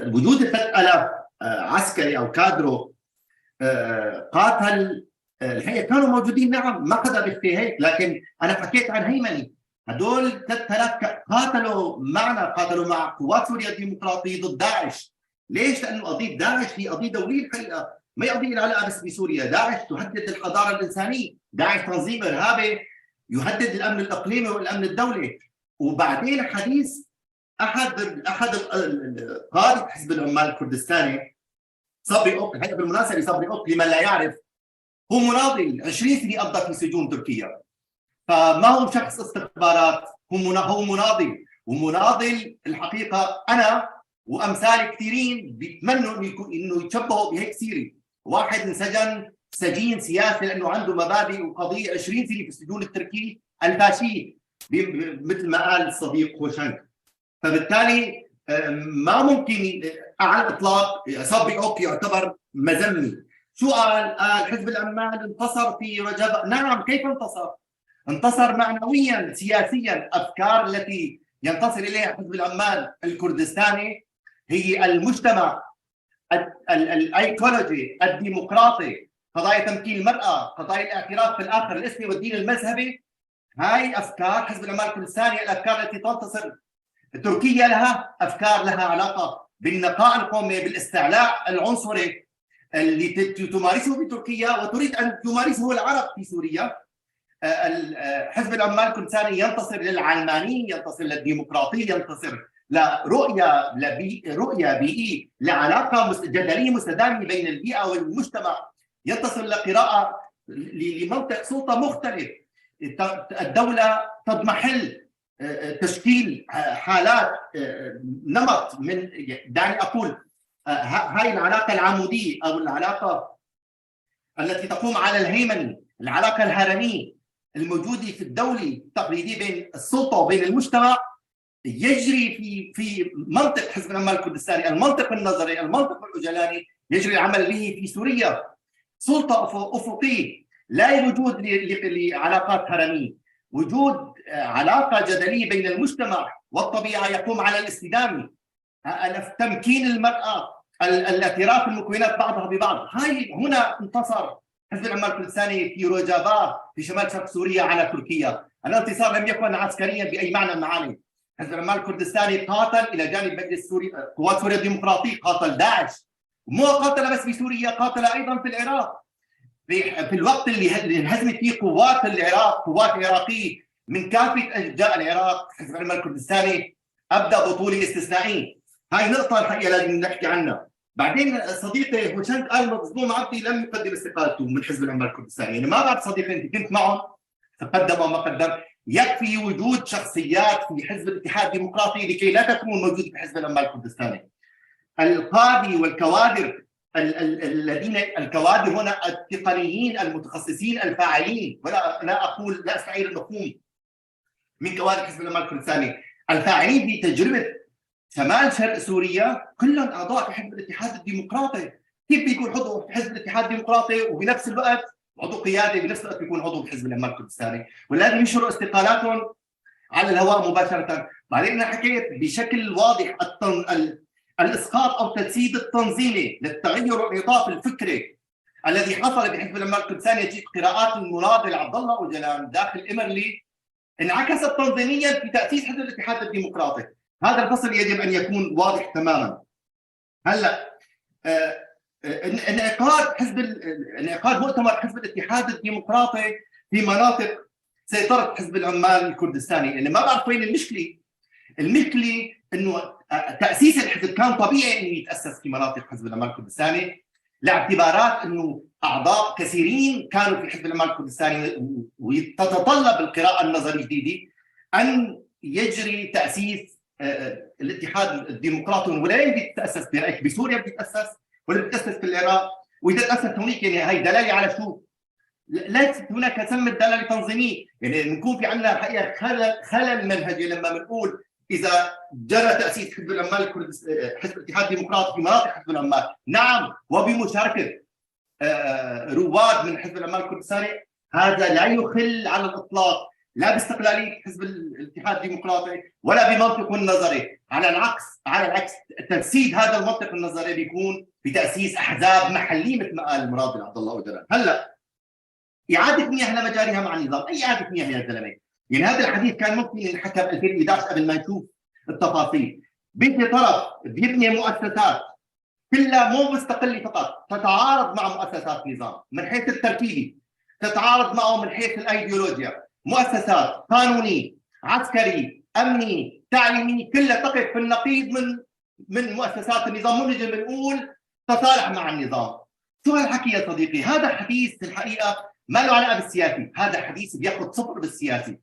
وجود 3000 عسكري او كادرو قاتل، الحقيقة كانوا موجودين، نعم ما حدا بيحكي هيك، لكن انا حكيت عن هيمنة. هدول 3000 قاتلوا معنا، قاتلوا مع قوات سوريا الديمقراطية ضد داعش. ليش؟ لانه قضية داعش هي قضية دولية الحقيقة، ما هي قضية لها علاقة بس بسوريا. داعش تهدد الحضارة الانسانية، داعش تنظيم ارهابي يهدد الامن الاقليمي والامن الدولي. وبعدين حديث احد قاده حزب العمال الكردستاني صبري اوك، الحقيقة بالمناسبة صبري اوك لمن لا يعرف هو مناضل 20 سنة قضى في سجون تركيا، فما هو شخص استخبارات، هو مناضل، ومناضل الحقيقة انا وامثالي كثيرين بيتمنوا انه يتشبهوا بهيك سيره. واحد انسجن سجين سياسي لانه عنده مبادئ وقضية 20 سنة في السجون التركي الفاشية مثل ما قال الصديق هوشنك. فبالتالي ما ممكن على الاطلاق صبري اوك يعتبر مذمي. شو قال؟ قال حزب العمال انتصر في رجب. نعم، كيف انتصر؟ انتصر معنويا سياسيا. افكار التي ينتصر اليها حزب العمال الكردستاني هي المجتمع الايكولوجي الديمقراطي، قضايا تمكين المرأة، قضايا الاعتراف في الآخر الإثني والدين المذهبي. هاي أفكار حزب العمال الكردستاني، الأفكار التي تنتصر. تركيا لها أفكار لها علاقة بالنقاء القومي، بالاستعلاء العنصري اللي تمارسه بتركيا وتريد أن تمارسه العرب في سوريا. حزب العمال الكردستاني ينتصر للعلمانية، ينتصر للديمقراطية، ينتصر لرؤية رؤية بيئية، لعلاقة جدلية مستدامة بين البيئة والمجتمع، ينتصر لقراءة لمنطق سلطة مختلف. الدولة تضمحل، تشكيل حالات نمط من، دعني أقول هاي العلاقة العمودية أو العلاقة التي تقوم على الهيمنة، العلاقة الهرمية الموجودة في الدولة التقليدية بين السلطة وبين المجتمع، يجري في منطق حزب العمال الكردستاني، المنطق النظري، المنطق الأجلاني، يجري العمل به في سوريا. سلطة أفقية، لا وجود لعلاقات هرمية، وجود علاقة جدلية بين المجتمع والطبيعة يقوم على الاستدامة، تمكين المرأة، الاعتراف المكونات بعضها ببعض. هاي هنا انتصر حزب العمال الكردستاني في روجافا في شمال شرق سوريا على تركيا. الانتصار لم يكن عسكريا بأي معنى من المعاني. حزب العمال الكردستاني قاتل إلى جانب مجلس سوريا، قوات سوريا الديمقراطية، قاتل داعش، مو قاتل بس بسوريا، قاتل أيضا في العراق في الوقت اللي انهزمت فيه قوات العراق، قوات عراقية من كافة أجزاء العراق. حزب العمال الكردستاني أبدأ بطولة استثنائية. هاي نقطة الحقيقة لازم نحكي عنها. بعدين صديقي هوشنك قال مظلوم عبدي لم يقدم استقالته من حزب العمال الكردستاني، يعني ما بعرف صديقي انت كنت معهم تقدم او ما قدم. يكفي وجود شخصيات في حزب الاتحاد الديمقراطي لكي لا تكون موجودة في حزب العمال الكردستاني. القادة والكوادر الذين الكوادر هنا التقنيين المتخصصين الفاعلين، ولا لا اقول لا استعير المفهوم من كوادر حزب العمال الكردستاني، الفاعلين في تجربه شمال شرق سوريا كلهم اعضاء في حزب الاتحاد الديمقراطي. كيف بيكون عضو في حزب الاتحاد الديمقراطي وبنفس الوقت عضو قيادي، بنفس الوقت بيكون عضو بحزب العمال الكردستاني؟ ولازم ينشروا استقالاتهم على الهواء مباشرة. بعدين انا حكيت بشكل واضح الاسقاط او التجسيد التنظيمي للتغير والانعطاف الفكري الذي حصل بحزب العمال الكردستاني نتيجة قراءات المناضل عبد الله اوجلان داخل امرلي انعكست تنظيميا في تاسيس حزب الاتحاد الديمقراطي. هذا الفصل يجب ان يكون واضح تماما. هلا انعقاد حزب انعقاد مؤتمر حزب الاتحاد الديمقراطي في مناطق سيطرة حزب العمال الكردستاني، اللي ما بعرف وين المشكلة. المشكلة انه تاسيس الحزب كان طبيعي انه يتاسس في مناطق حزب العمال الكردستاني لاعتبارات انه اعضاء كثيرين كانوا في حزب العمال الكردستاني، وتتطلب القراءة النظرية الجديدة ان يجري تاسيس الاتحاد الديمقراطي. ولا بيتاسس برايك بسوريا بيتاسس ولا بيتاسس في العراق؟ واذا تاسس هناك يعني هي دلالة على شو؟ ليست هناك ثمة دلالة تنظيميه، يعني بنكون في عندنا الحقيقة خلل منهجي لما بنقول اذا جرى تاسيس حزب العمال حزب الاتحاد الديمقراطي في مناطق حزب العمال، نعم وبمشاركه رواد من حزب العمال الكردستاني، هذا لا يخل على الاطلاق لا باستقلاليه حزب الاتحاد الديمقراطي ولا بمنطقة النظري. على العكس تجسيد هذا المنطق النظري بيكون بتاسيس احزاب محليه مثل ما قال المناضل عبد الله اوجلان. هلا اعاده مياه لمجاريها مع النظام، اي اعاده مياه يا زلمة؟ يعني هذا الحديث كان ممكن ينحكى ب 2011 قبل ما نشوف التفاصيل. بدي طرف بيبني مؤسسات كلها مو مستقلة فقط، تتعارض مع مؤسسات النظام من حيث التركيبة، تتعارض معه من حيث الايديولوجيا، مؤسسات قانوني، عسكري، امني، تعليمي، كلها تقف في النقيض من مؤسسات النظام. مو نجي بنقول تصالح مع النظام. شو هالحكي يا صديقي؟ هذا حديث الحقيقة ما له علاقة بالسياسي، هذا حديث بياخذ صفر بالسياسي.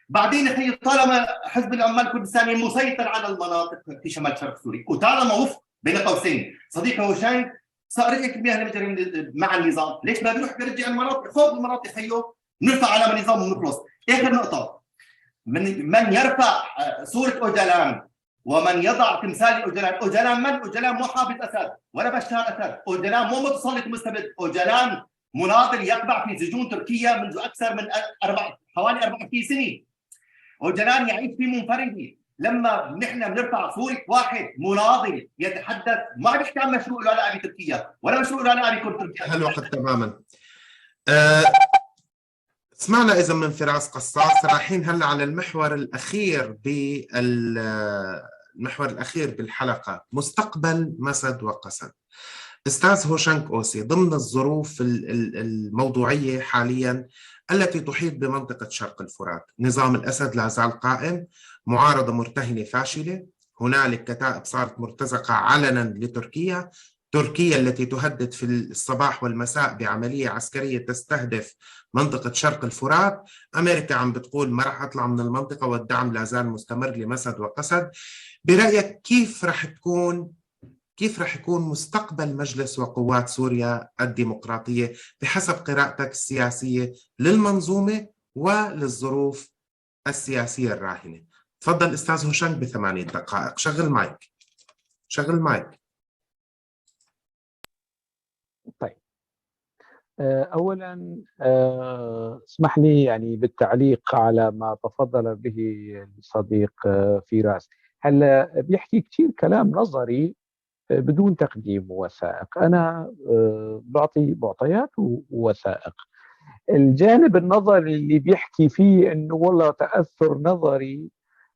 بعدين اخي طالما حزب العمال الكردستاني مسيطر على المناطق في شمال شرق سوريا، وطالما وفق بين قوسين صديقي هوشانك صار رجعت المياه لمجرى مع النظام، ليش ما بيروح بيرجع المناطق؟ خذ المناطق خيو، نرفع علم النظام ونخلص. اخر نقطة، من يرفع صوره اوجلان ومن يضع تمثال اوجلان، اوجلان من؟ اوجلان مو حافظ اسد ولا بشار اسد، اوجلان مو متسلط مستبد، اوجلان مناضل يقبع في سجون تركيا منذ اكثر من حوالي 24 سنة. اوجلان يعيش في منفردة. لما نحن بنرفع صوره واحد مناضل يتحدث ما بيحكي عن مشروع له علاقة بتركيا ولا مشروع له علاقة بكل تركيا. هالوقت تماما. سمعنا اذا من فراس قصاص. رايحين هلا على المحور الاخير بالمحور الاخير بالحلقة، مستقبل مسد وقسد. استاذ هوشنك اوسي، ضمن الظروف الموضوعية حاليا التي تحيط بمنطقة شرق الفرات، نظام الاسد لا زال قائم، معارضة مرتهنه فاشلة، هنالك كتائب صارت مرتزقة علنا لتركيا، تركيا التي تهدد في الصباح والمساء بعملية عسكرية تستهدف منطقة شرق الفرات، أمريكا عم بتقول ما رح أطلع من المنطقة والدعم لا زال مستمر لمسد وقسد. برأيك كيف رح يكون مستقبل مجلس وقوات سوريا الديمقراطية بحسب قراءتك السياسية للمنظومة وللظروف السياسية الراهنة؟ تفضل أستاذ هوشنك ب8 دقائق. شغل مايك، شغل مايك. طيب، أولا اسمح لي يعني بالتعليق على ما تفضل به الصديق فراس. هلا بيحكي كثير كلام نظري بدون تقديم وثائق. أنا بعطي معطيات ووثائق. الجانب النظري اللي بيحكي فيه أنه والله تأثر نظري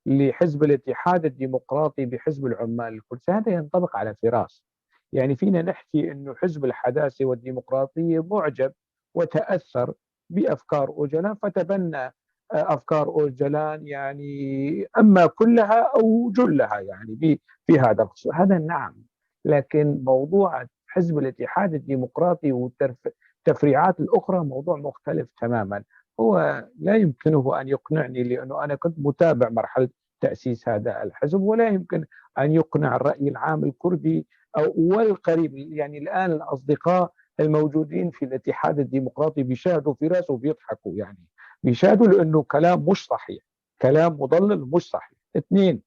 لحزب الاتحاد الديمقراطي بحزب العمال الكردستاني، هذا ينطبق على فراس. يعني فينا نحكي أنه حزب الحداثة والديمقراطية معجب وتأثر بأفكار أوجلان فتبنى أفكار أوجلان، يعني أما كلها أو جلها يعني في هذا الخصوص، هذا نعم. لكن موضوع حزب الاتحاد الديمقراطي والتفريعات الأخرى موضوع مختلف تماما. هو لا يمكنه أن يقنعني، لأنه أنا كنت متابع مرحلة تأسيس هذا الحزب، ولا يمكن أن يقنع الرأي العام الكردي أو والقريب. يعني الآن الأصدقاء الموجودين في الاتحاد الديمقراطي بيشاهدوا في راسه وبيضحكوا، يعني بيشاهدوا لأنه كلام مش صحيح، كلام مضلل مش صحيح. اثنين،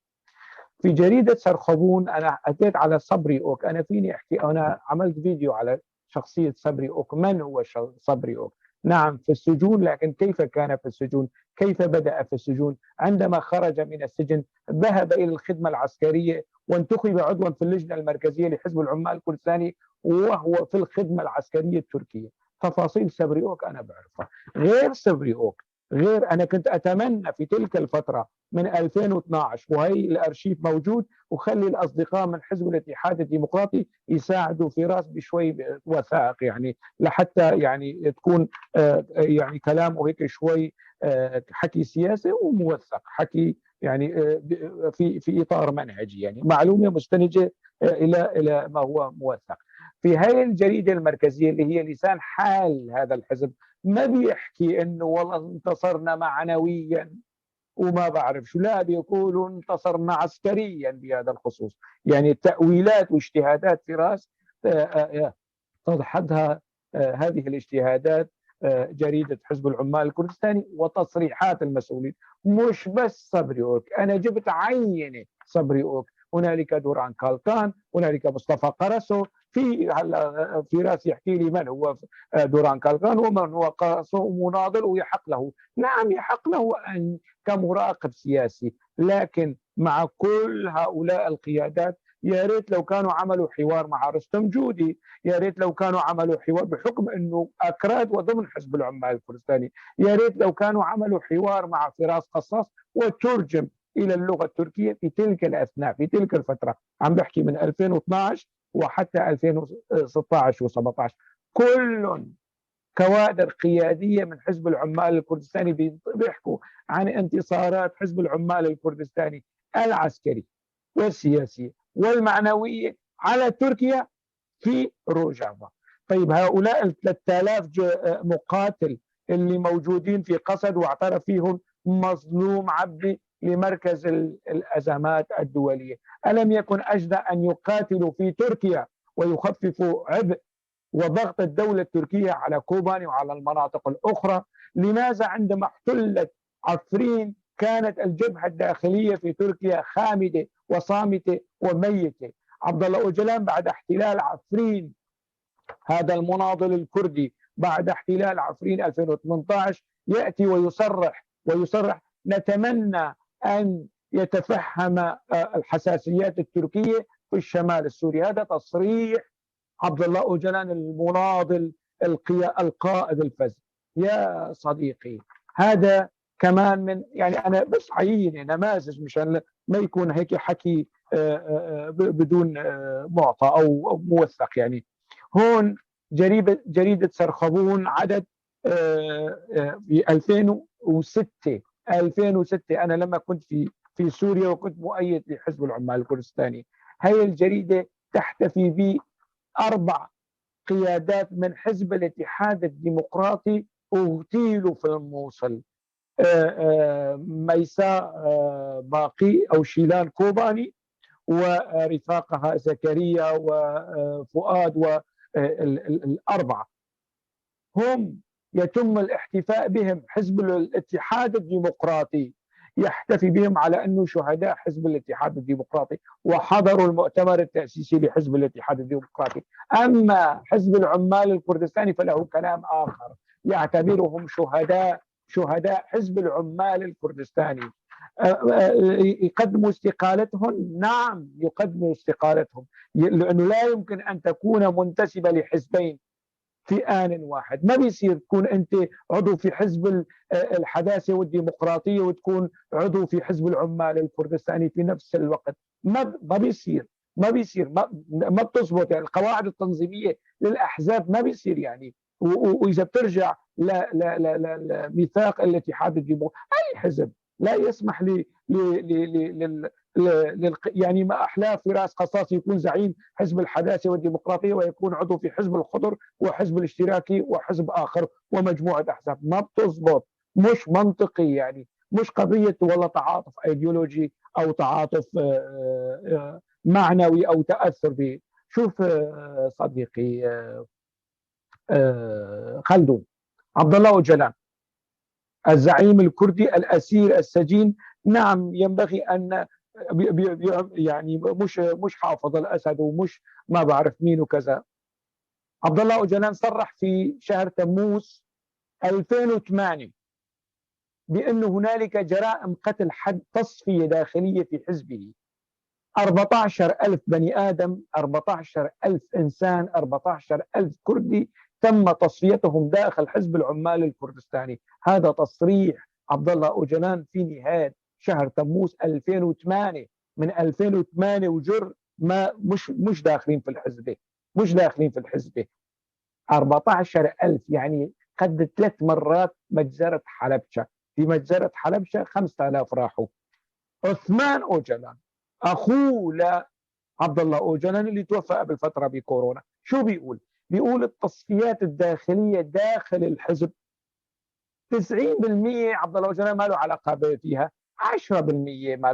في جريدة سرخبون أنا أتيت على صبري أوك، أنا فيني أحكي، أنا عملت فيديو على شخصية صبري أوك، من هو صبري أوك؟ نعم في السجون، لكن كيف كان في السجون؟ كيف بدأ في السجون؟ عندما خرج من السجن ذهب إلى الخدمة العسكرية وانتخب عضوا في اللجنة المركزية لحزب العمال الكردستاني وهو في الخدمة العسكرية التركية. تفاصيل صبري أوك أنا بعرفها. غير صبري أوك، غير أنا كنت أتمنى في تلك الفترة من 2012، وهي الأرشيف موجود، وخلي الأصدقاء من حزب الاتحاد الديمقراطي يساعدوا فراس بشوي وثائق، يعني لحتى يعني تكون يعني كلامه هيك شوي حكي سياسي وموثق، حكي يعني في إطار منهجي، يعني معلومة مستندة إلى ما هو موثق. في هاي الجريدة المركزية اللي هي لسان حال هذا الحزب، ما بيحكي إنه والله انتصرنا معنويا وما بعرف شو، لا، بيقولوا انتصرنا عسكريا بهذا الخصوص. يعني تأويلات واجتهادات فراس تدحضها هذه الاجتهادات جريدة حزب العمال الكردستاني وتصريحات المسؤولين. مش بس صبري أوك، أنا جبت عينة صبري أوك، هنالك دوران كالكان، هنالك مصطفى قرسو، في هلا فراس يحكي لي من هو دوران كالكان ومن هو قرسو، مناضل ويحق له، نعم يحق له أن كمراقب سياسي، لكن مع كل هؤلاء القيادات يا ريت لو كانوا عملوا حوار مع رستم جودي، يا ريت لو كانوا عملوا حوار بحكم انه اكراد وضمن حزب العمال الكردستاني، يا ريت لو كانوا عملوا حوار مع فراس قصاص وترجم الى اللغة التركية في تلك الاثناء، في تلك الفترة، عم بحكي من 2012 وحتى 2016 و17، كل كوادر قيادية من حزب العمال الكردستاني بيحكوا عن انتصارات حزب العمال الكردستاني العسكري والسياسي والمعنوية على تركيا في روجافا. طيب هؤلاء ال 3000 مقاتل اللي موجودين في قسد واعترف فيهم مظلوم عبدي لمركز الأزمات الدولية، ألم يكن أجدى أن يقاتلوا في تركيا ويخففوا عبء وضغط الدولة التركية على كوباني وعلى المناطق الأخرى؟ لماذا عندما احتلت عفرين كانت الجبهة الداخلية في تركيا خامدة وصامتة وميتة؟ عبد الله أوجلان بعد احتلال عفرين، هذا المناضل الكردي بعد احتلال عفرين 2018 يأتي ويصرح نتمنى أن يتفهم الحساسيات التركية في الشمال السوري. هذا تصريح عبد الله أوجلان المناضل القائد الفذ. يا صديقي هذا كمان من، يعني أنا بس عينة نماذج مشان ما يكون هيك حكي بدون معطى أو موثق. يعني هون جريدة سرخبون عدد في 2006، أنا لما كنت في سوريا وكنت مؤيد لحزب العمال الكردستاني، هاي الجريدة تحتفي ب4 قيادات من حزب الاتحاد الديمقراطي اغتيلوا في الموصل، ميساء باقي أو شيلان كوباني ورفاقها زكريا وفؤاد والأربعة، هم يتم الاحتفاء بهم. حزب الاتحاد الديمقراطي يحتفي بهم على أنه شهداء حزب الاتحاد الديمقراطي وحضروا المؤتمر التأسيسي لحزب الاتحاد الديمقراطي. أما حزب العمال الكردستاني فله كلام آخر، يعتبرهم شهداء حزب العمال الكردستاني. يقدموا استقالتهم؟ نعم يقدموا استقالتهم، لأنه لا يمكن أن تكون منتسبة لحزبين في آن واحد. ما بيصير تكون أنت عضو في حزب الحداثة والديمقراطية وتكون عضو في حزب العمال الكردستاني في نفس الوقت، ما بيصير، ما بيصير، ما بتزبط. يعني القواعد التنظيمية للأحزاب ما بيصير يعني. واذا بترجع لميثاق الاتحاد الديمقراطي، اي حزب لا يسمح ل يعني ما احلاه فراس قصاص يكون زعيم حزب الحداثة والديمقراطية ويكون عضو في حزب الخضر وحزب الاشتراكي وحزب اخر ومجموعة احزاب، ما بتزبط، مش منطقي. يعني مش قضية والله تعاطف ايديولوجي او تعاطف معنوي او تاثر به. شوف صديقي خلدون، عبد الله اوجلان الزعيم الكردي الاسير السجين، نعم ينبغي ان يعني مش حافظ الاسد ومش ما بعرف مين وكذا. عبد الله اوجلان صرح في شهر تموز 2008 بأن هنالك جرائم قتل حد تصفية داخلية في حزبه، 14,000 بني آدم، 14,000 إنسان، 14,000 كردي تم تصفيتهم داخل حزب العمال الكردستاني. هذا تصريح عبد الله أوجلان في نهاية شهر تموز 2008. من 2008 وجر ما مش داخلين في الحزبة، مش داخلين في الحزبة. 14,000 يعني قد 3 مرات مجزرة حلبشة. في مجزرة حلبشة 5000 راحوا. عثمان أوجلان أخوه لعبد الله أوجلان اللي توفى قبل فترة بكورونا، شو بيقول؟ بيقول التصفيات الداخلية داخل الحزب 90% عبد الله أوجلان ما له علاقة فيها، 10% ما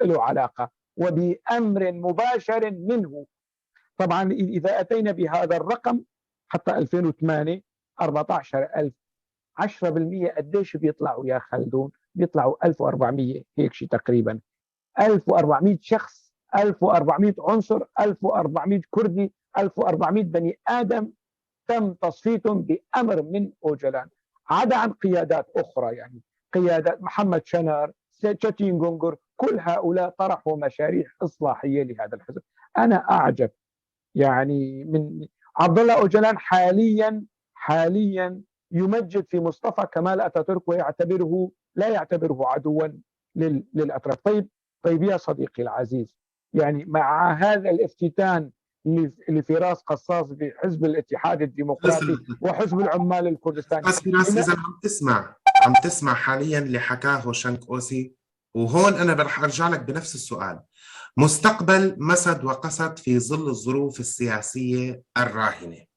له علاقة، وبأمر مباشر منه. طبعا إذا أتينا بهذا الرقم حتى 2008 14,000، 10% قديش بيطلعوا يا خلدون؟ بيطلعوا 1400 هيك شيء تقريبا، 1400 شخص، 1400 عنصر، 1400 كردي، 1400 بني آدم تم تصفيتهم بأمر من أوجلان، عدا عن قيادات أخرى، يعني قيادات محمد شنار، تشاتين جونجر، كل هؤلاء طرحوا مشاريع إصلاحية لهذا الحزب. أنا أعجب يعني من عبد الله أوجلان حاليا يمجد في مصطفى كمال أتاتورك ويعتبره لا يعتبره عدوا للأتراك. طيب يا صديقي العزيز، يعني مع هذا الافتتان اللي في راس قصاص بحزب الاتحاد الديمقراطي وحزب العمال الكردستاني. بس فراس، إذا عم تسمع حاليا اللي حكاه شنك أوسي، وهون أنا رح أرجع لك بنفس السؤال، مستقبل مسد وقسد في ظل الظروف السياسية الراهنة،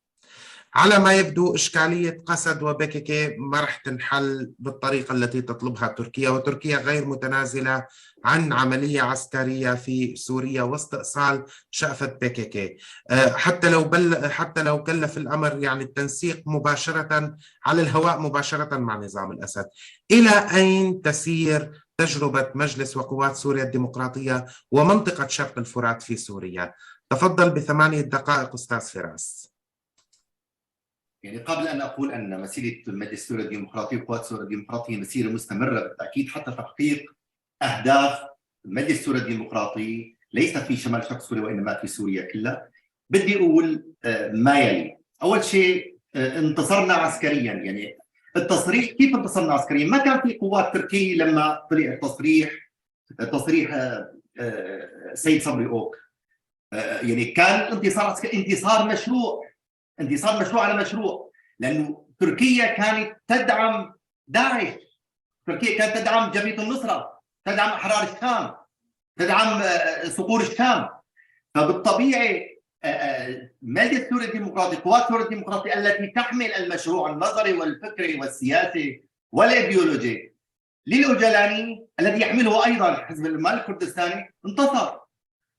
على ما يبدو إشكالية قسد وبككي ما رح تنحل بالطريقة التي تطلبها تركيا، وتركيا غير متنازلة عن عملية عسكرية في سوريا واستئصال شأفة بككي، حتى لو كلف الأمر يعني التنسيق مباشرة على الهواء مباشرة مع نظام الأسد. إلى أين تسير تجربة مجلس وقوات سوريا الديمقراطية ومنطقة شرق الفرات في سوريا؟ تفضل ب8 دقائق أستاذ فراس. يعني قبل أن أقول أن مسيرة مجلس سوريا الديمقراطي وقوات سوريا الديمقراطية مسيرة مستمرة بالتأكيد حتى تحقيق أهداف مجلس سوريا الديمقراطي، ليس في شمال شرق سوريا وإنما في سوريا كلها، بدي أقول ما يلي. أول شيء، انتصرنا عسكريا. يعني التصريح، كيف انتصرنا عسكريا؟ ما كان في قوات تركية لما طلع التصريح سيد صبري أوك. يعني كان انتصار عسكري، انتصار مشروع، انتصار مشروع على مشروع، لأنه تركيا كانت تدعم داعش، تركيا كانت تدعم جبهة النصرة، تدعم أحرار الشام، تدعم صقور الشام. فبالطبيعي مجلس سوريا الديمقراطي، قوات سوريا الديمقراطية التي تحمل المشروع النظري والفكري والسياسي والإيديولوجي للأوجلاني الذي يحمله أيضا حزب العمال الكردستاني، انتصر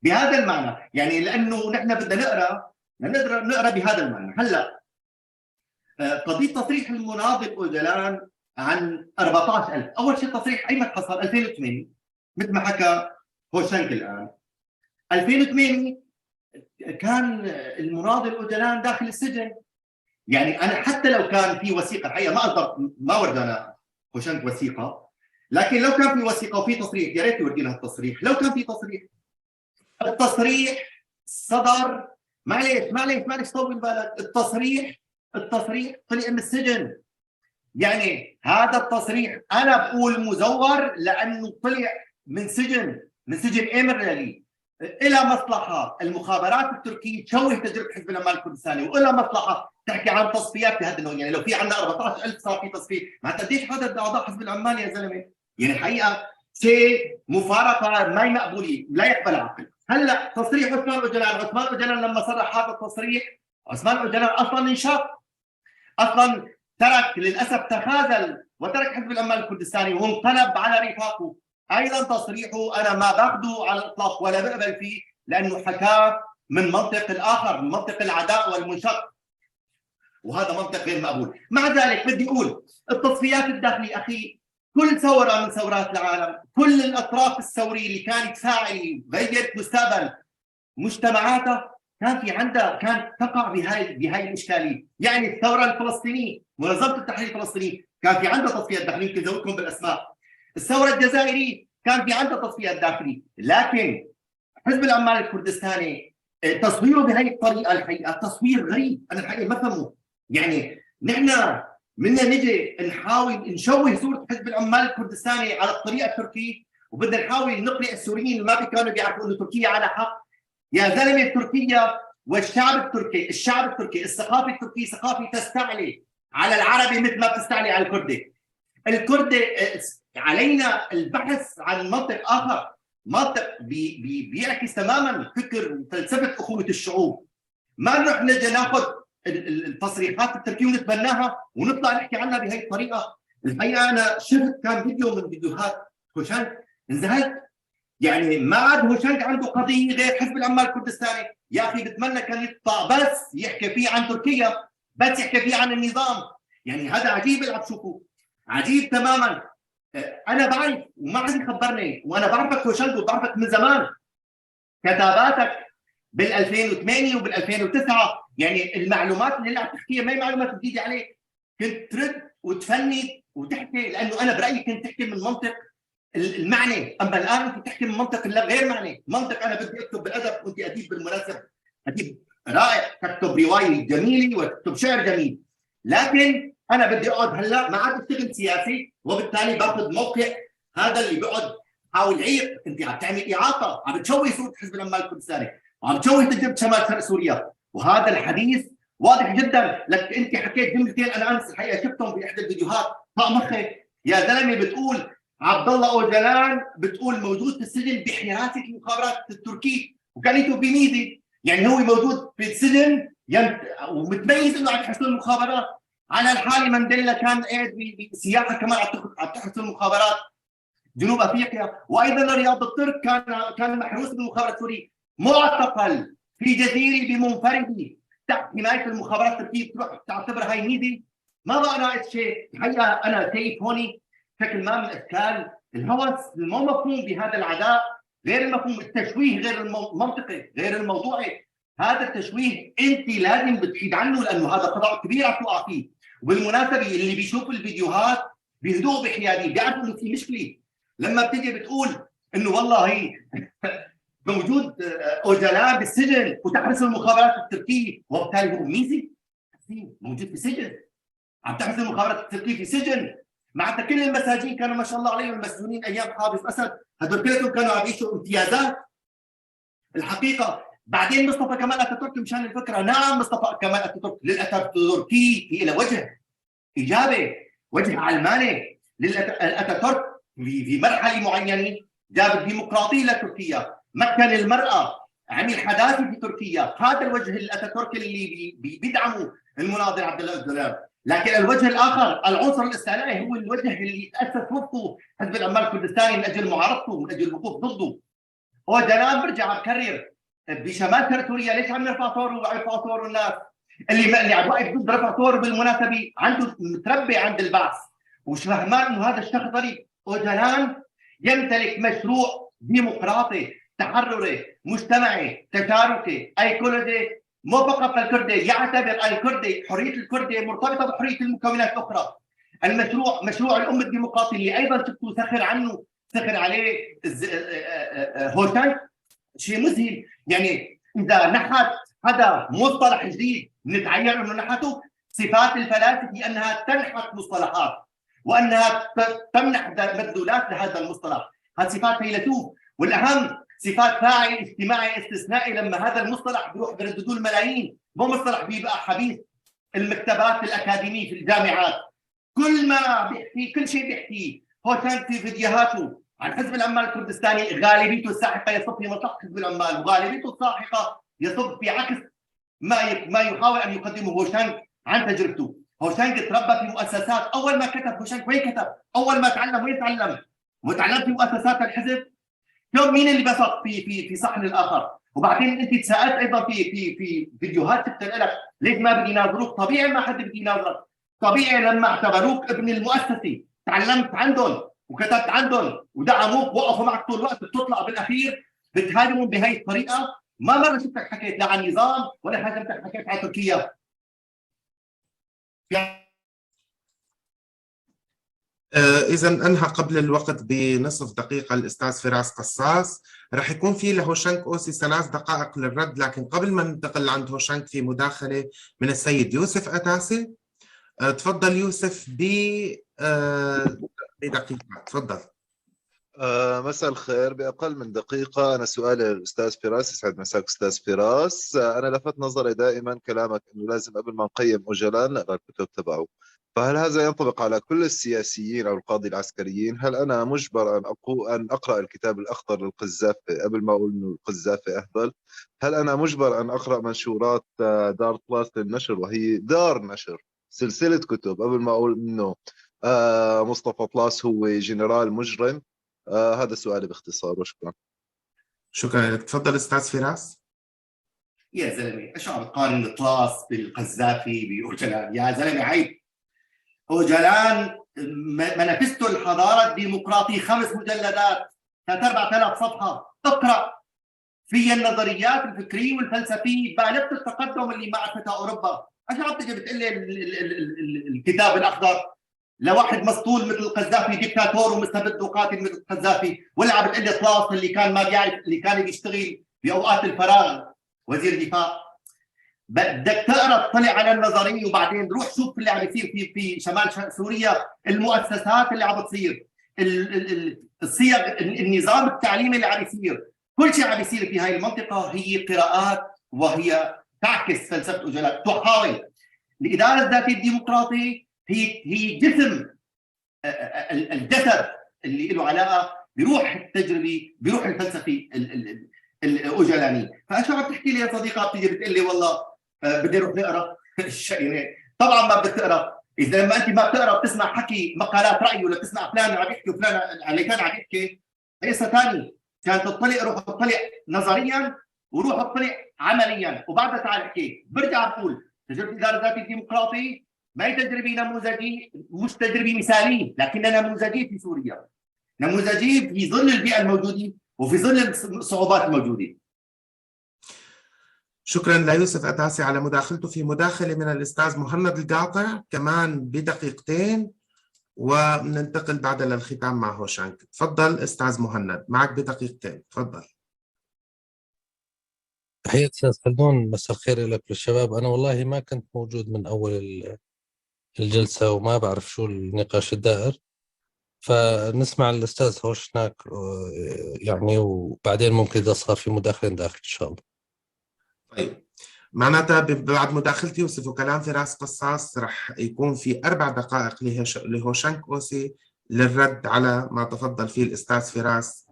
بهذا المعنى. يعني لأنه نحن بدنا نقرا بهذا المعنى. هلا قضية تصريح المناضل أوجلان عن 14,000، اول شيء تصريح ايمت حصل؟ 2008، مثل ما حكى هوشنك الان. 2008 كان المناضل أوجلان داخل السجن. يعني انا حتى لو كان في وثيقة، الحقيقة ما اقدر، ما وردنا هوشنك وثيقة، لكن لو كان في وثيقة وفي تصريح، يا ريت يورجينا التصريح. لو كان في تصريح، التصريح صدر، معلش طول بالك، التصريح طلع من السجن. يعني هذا التصريح انا بقول مزور لانه طلع من سجن، من سجن امرلي. إلى مصلحة المخابرات التركية تشوه تجربة حزب العمال الكردستاني، وإلى مصلحة تحكي عن تصفيات بهذا النوع. يعني لو في عندنا 14,000 صار في تصفية، معناتها قديش عدد أعضاء حزب العمال يا زلمة؟ يعني الحقيقة شيء مفارقة ما هي مقبولة، لا يقبل عقل. هلا تصريح عثمان أوجلان، عثمان أوجلان لما صرح هذا التصريح، عثمان أوجلان أصلا انشق، أصلا ترك للأسف، تخاذل وترك حزب العمال الكردستاني وانقلب على رفاقه. ايضا تصريحه انا ما باخذه على الاطلاق ولا بقبل فيه، لانه حكاه من منطق الاخر، من منطق العداء والمنشق، وهذا منطق غير مقبول. مع ذلك بدي اقول التصفيات الداخلية اخي، كل ثورة من ثورات العالم، كل الاطراف الثورية اللي كانت فاعله غيرت مستقبل مجتمعاتها، كان في عندها، كانت تقع بهاي الاشكالية. يعني الثورة الفلسطينية، منظمة التحرير الفلسطينية، كان في عندها تصفيات داخلية، يمكن زودكم بالاسماء. الثورة الجزائرية كان في عندها تصفيات داخلية، لكن حزب العمال الكردستاني تصويره بهي الطريقة الحقيقة تصوير غريب، انا الحقيقة ما فهمه. يعني نحن بدنا نجي نحاول نشوه صوره حزب العمال الكردستاني على الطريقة التركية، وبدنا نحاول نقنع السوريين اللي ما كانوا بيعرفوا انه تركيا على حق. يا زلمة، تركيا والشعب التركي، الشعب التركي، الثقافة التركية ثقافة تستعلي على العربي مثل ما بتستعلي على الكردي. الكردي علينا البحث عن منطق اخر، منطق بي بي بيعكس تماما فكر وفلسفة اخوه الشعوب. ما نروح نجي ناخذ التصريحات التركية ونتبناها ونطلع نحكي عنها بهي الطريقة. الحقيقة انا شفت كان فيديو من فيديوهات هوشانج، انزهلت. يعني ما عاد هوشانج عنده قضية غير حزب العمال الكردستاني. يا اخي بتمنى كان يطلع بس يحكي فيه عن تركيا، بس يحكي فيه عن النظام. يعني هذا عجيب اللي عم تشوفوه، عجيب تماما. انا بعرف وما حد خبرني، وانا بعرفك هوشانج وبعرفك من زمان، كتاباتك بال 2008 وبال 2009، يعني المعلومات اللي عم تحكيها ما هي معلومات جديدة عليك، كنت ترد وتفند وتحكي، لانه انا برايي كنت تحكي من منطق المعنى، اما الان انت تحكي من منطق غير معنى، منطق انا بدي اكتب بالادب، وانت اديب بالمناسبة، اديب رائع، تكتب رواية جميلة وتكتب شعر جميل، لكن انا بدي اقعد هلا ما عاد اشتغل سياسي، وبالتالي باخذ موقع هذا اللي بيقعد حاول يعيق. انت عم تعمل اعاقه، عم تشوه صوره حزب العمال الكردستاني، وعم تشوه تجربه شمال شرق سوريا، وهذا الحديث واضح جدا. لك انت حكيت جملتين انا امس الحقيقة شفتهم باحدى الفيديوهات، طق مخي يا زلمة. بتقول عبد الله اوجلان، بتقول موجود في السجن بحراسه المخابرات التركية، وكانته بميزه، يعني هو موجود في السجن ومتميز انه عم يحرسون المخابرات. على الحالة مانديلا كان قاعد بسياحه كمان عم تحرس المخابرات جنوب افريقيا، وايضا رياض الترك كان محروس بالمخابرات السورية، معتقل في جزيرة بمنفرده تحت حماية المخابرات التركية. تروح تعتبرها هاي ميزة؟ ما بقى ناقص شيء. الحقيقة انا شايف هون شكل ما من اشكال الهوس المو مفهوم بهذا العداء، غير المفهوم، التشويه غير المنطقي، غير الموضوعي. هذا التشويه انت لازم بتحيد عنه، لانه هذا خطا كبير عم توقع فيه. وبالمناسبة اللي بيشوف الفيديوهات بهدوء بحياديه بيعرفوا انه في مشكلة. لما بتيجي بتقول انه والله موجود اوجلان بالسجن وتحرس المخابرات التركية، وبالتالي هو ميزة موجود في سجن، عم تحرس المخابرات التركية في سجن. معناتها كل المساجين كانوا ما شاء الله عليهم المسجونين ايام حافظ اسد، هدول كلهم كانوا عم يعيشوا امتيازات الحقيقة. بعدين مصطفى كمال اتاتورك مشان الفكرة، نعم مصطفى كمال اتاتورك للاتاتوركي في له وجه ايجابي، وجه علماني للاتاتورك في مرحلة معينة جاب الديمقراطية لتركيا، مكن المراة، عمل حداثة في تركيا. هذا الوجه الاتاتوركي اللي بيدعمه المناضل عبد الله اوجلان. لكن الوجه الاخر العنصر الاستعلائي هو الوجه اللي تاسس وفقه حزب العمال الكردستاني من اجل معارضته، من اجل الوقوف ضده. اوجلان برجع بكرر بشمال شرق سوريا ليش عم يرفع ثورة وعم يرفعوا ثورة الناس؟ اللي عم واقف ضد رفع ثورة بالمناسبة عنده متربي عند البعث وفهمان انه هذا الشخص طريق. اوجلان يمتلك مشروع ديمقراطي تحرري مجتمعي تشاركي ايكولوجي، مو فقط للكردي، يعتبر الكردي حرية الكردي مرتبطة بحرية المكونات الاخرى. المشروع مشروع الام الديمقراطي اللي ايضا شفتوا سخر عنه، سخر عليه هوشانج، شيء مذهل. يعني اذا نحت هذا مصطلح جديد نتعين انه نحته. صفات الفلاسفة انها تنحت مصطلحات وانها تمنح مدلولات لهذا المصطلح، هذه صفات فيلسوف. والاهم صفات فاعل اجتماعي استثنائي. لما هذا المصطلح بيروح برددوه الملايين، مو مصطلح بيبقى حبيس المكتبات الاكاديمية في الجامعات. كل ما بيحكي، كل شيء بيحكيه هوشانك في فيديوهاته عن حزب العمال الكردستاني، غالبيته الساحقة يصب في مصلحة حزب العمال، وغالبيته الساحقة يصب في عكس ما يحاول ان يقدمه هوشانك عن تجربته. هوشانك تربى في مؤسسات، اول ما كتب هوشانك وين كتب؟ اول ما تعلم وين تعلم؟ وتعلم في مؤسسات الحزب. اليوم مين اللي بثق في في في صحن الاخر؟ وبعدين انت تساءلت ايضا في في في فيديوهات شفت لك ليش ما بدي يناظروك؟ طبيعي ما حد بدي يناظرك، طبيعي لما اعتبروك ابن المؤسسة، تعلمت عندهم وكتبت عندهم ودعموك وقفوا معك طول الوقت، بتطلع بالاخير بتهاجمهم بهي الطريقة. ما مرة شفتك حكيت لا عن نظام ولا هاجمتك حكيت عن تركيا. إذا أنهى قبل الوقت بنصف دقيقة الأستاذ فراس قصاص. رح يكون في لهوشانك أوسي 3 دقائق للرد، لكن قبل ما ننتقل لعند هوشانك في مداخلة من السيد يوسف أتاسي. تفضل يوسف بدقيقة، تفضل. مساء الخير. بأقل من دقيقة أنا سؤالي للأستاذ فراس. يسعد مساك أستاذ فراس. أنا لفت نظري دائما كلامك أنه لازم قبل ما نقيم أوجلان نقرأ الكتب تبعه، فهل هذا ينطبق على كل السياسيين أو القاضي العسكريين؟ هل أنا مجبر أن أقرأ الكتاب الأخضر للقذافي قبل ما أقول أنه القذافي أهبل؟ هل أنا مجبر أن أقرأ منشورات دار طلاس للنشر، وهي دار نشر سلسلة كتب، قبل ما أقول أنه مصطفى طلاس هو جنرال مجرم؟ هذا سؤالي باختصار، وشكرا. شكرا لك. تفضل أستاذ فراس. يا زلمة، ايش عم تقارن طلاس بالقذافي بأوجلان؟ يا زلمة عيب. أوجلان مانيفستو الحضارة الديمقراطية 5 مجلدات 3-4 صفحة، اقرأ في النظريات الفكرية والفلسفية بالغة التقدم اللي ما عرفتها أوروبا. ايش عم تجي بتقول لي الكتاب الأخضر لواحد مسطول مثل القذافي، ديكتاتور ومستبد وقاتل مثل القذافي، ولا عم بتقول لي طلاس اللي كان ما بيعرف، اللي كان بيشتغل باوقات الفراغ وزير دفاع؟ بدك تقرا تطلع على النظرية وبعدين روح شوف اللي عم يصير في شمال سوريا، المؤسسات اللي عم بتصير، الصيغ، النظام التعليمي اللي عم يصير، كل شيء عم يصير في هاي المنطقة هي قراءات وهي تعكس فلسفة أوجلان. تحاول الادارة الذاتية الديمقراطية هي جسم الجسد اللي له علاقة بروح التجربة، بروح الفلسفي الاوجلاني. فاشو عم تحكي لي يا صديقه؟ بتيجي بتقول لي والله بدي اروح نقرا. طبعا ما بدك تقرا. اذا لما انت ما بتقرا بتسمع حكي مقالات راي ولا بتسمع فلان عم يحكي وفلان على كان عم يحكي، قصة ثانية. كان تطلع، روح اطلع نظريا وروح اطلع عمليا وبعدها تعال احكي. برجع بقول تجربه الادارة الذاتية الديمقراطية ما هي تجربه نموذجيه، مش تجربه مثاليه، لكنها نموذجيه في سوريا، نموذجيه في ظل البيئة الموجودة وفي ظل الصعوبات الموجودة. شكرا ليوسف أتاسي على مداخلته. في مداخله من الاستاذ مهند القاطع كمان بدقيقتين، وننتقل بعدها للختام مع هوشانك. تفضل استاذ مهند، معك بدقيقتين، تفضل. تحية أستاذ خلدون، مساء الخير لك للشباب. أنا والله ما كنت موجود من أول الجلسة وما بعرف شو النقاش الدائر، فنسمع الأستاذ هوشناك يعني، وبعدين ممكن إذا صار في مداخلة نداخل إن شاء الله. طيب، معناتها بعد مداخلة يوسف وكلام فراس قصاص رح يكون في 4 دقائق لهوشانك أوسي للرد على ما تفضل فيه الأستاذ فراس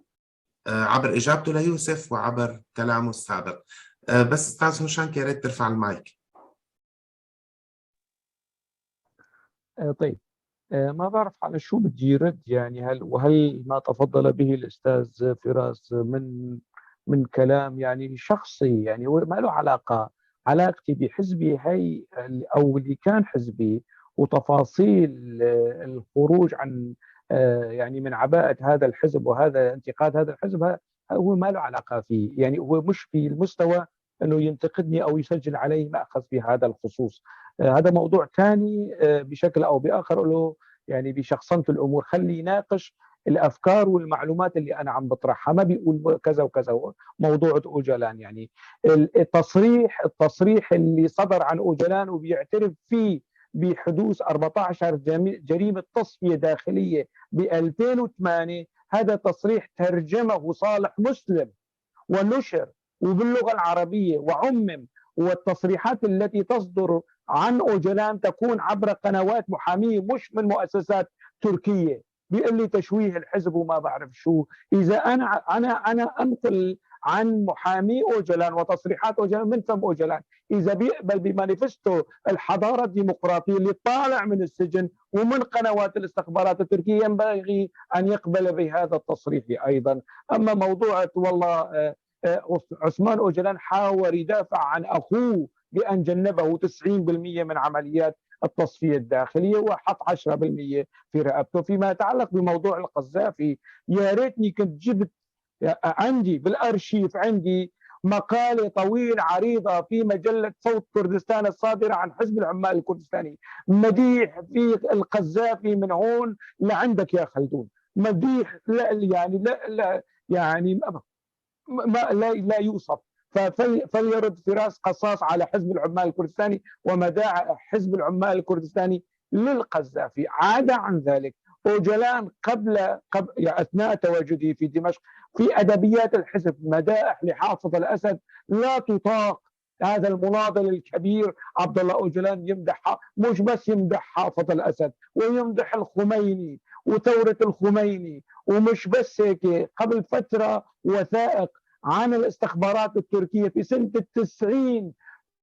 عبر إجابته ليوسف وعبر كلامه السابق. بس أستاذ هوشانك يا ريت ترفع المايك. طيب، ما بعرف على شو بدي رد يعني. وهل ما تفضل به الأستاذ فراس من كلام يعني شخصي، يعني ما له علاقة، علاقتي بحزبي هي أو اللي كان حزبي وتفاصيل الخروج عن يعني من عباءة هذا الحزب وهذا انتقاد هذا الحزب، هو ما له علاقة فيه، يعني هو مش في المستوى أنه ينتقدني أو يسجل علي مأخذ في هذا الخصوص. هذا موضوع ثاني بشكل أو بآخر له يعني بشخصنة الأمور. خلي يناقش الأفكار والمعلومات اللي أنا عم بطرحها، ما بيقول كذا وكذا. موضوع أوجلان يعني التصريح اللي صدر عن أوجلان وبيعترف فيه بحدوث 14 جريمة تصفية داخلية ب 2008، هذا تصريح ترجمه صالح مسلم ونشر وباللغة العربية وعمم، والتصريحات التي تصدر عن أوجلان تكون عبر قنوات محامية مش من مؤسسات تركية. بيقول لي تشويه الحزب وما بعرف شو. إذا أنا أنقل عن محامي أوجلان وتصريحات أوجلان من فم أوجلان، إذا بيقبل بمانيفستو الحضارة الديمقراطية اللي طالع من السجن ومن قنوات الاستخبارات التركية، ينبغي أن يقبل بهذا التصريح أيضا. أما موضوع والله عثمان أوجلان حاول يدافع عن أخوه بأن جنبه 90% من عمليات التصفية الداخلية وحط 10% في رقبته. فيما يتعلق بموضوع القذافي، يا ريتني كنت جبت عندي بالأرشيف، عندي مقالة طويلة عريضة في مجلة صوت كردستان الصادرة عن حزب العمال الكردستاني، مديح في القذافي من هون لعندك يا خلدون، مديح لا يعني لا, لا يعني ما لا, لا يوصف. فليرد فراس قصاص على حزب العمال الكردستاني ومداع حزب العمال الكردستاني للقذافي. عاد عن ذلك أوجلان قبل يعني أثناء تواجده في دمشق في أدبيات الحزب مدائح لحافظ الأسد لا تطاق. هذا المناضل الكبير عبد الله أوجلان يمدح، مش بس يمدح حافظ الأسد، ويمدح الخميني وثورة الخميني. ومش بس هيك، قبل فترة وثائق عن الاستخبارات التركية في سنة 90،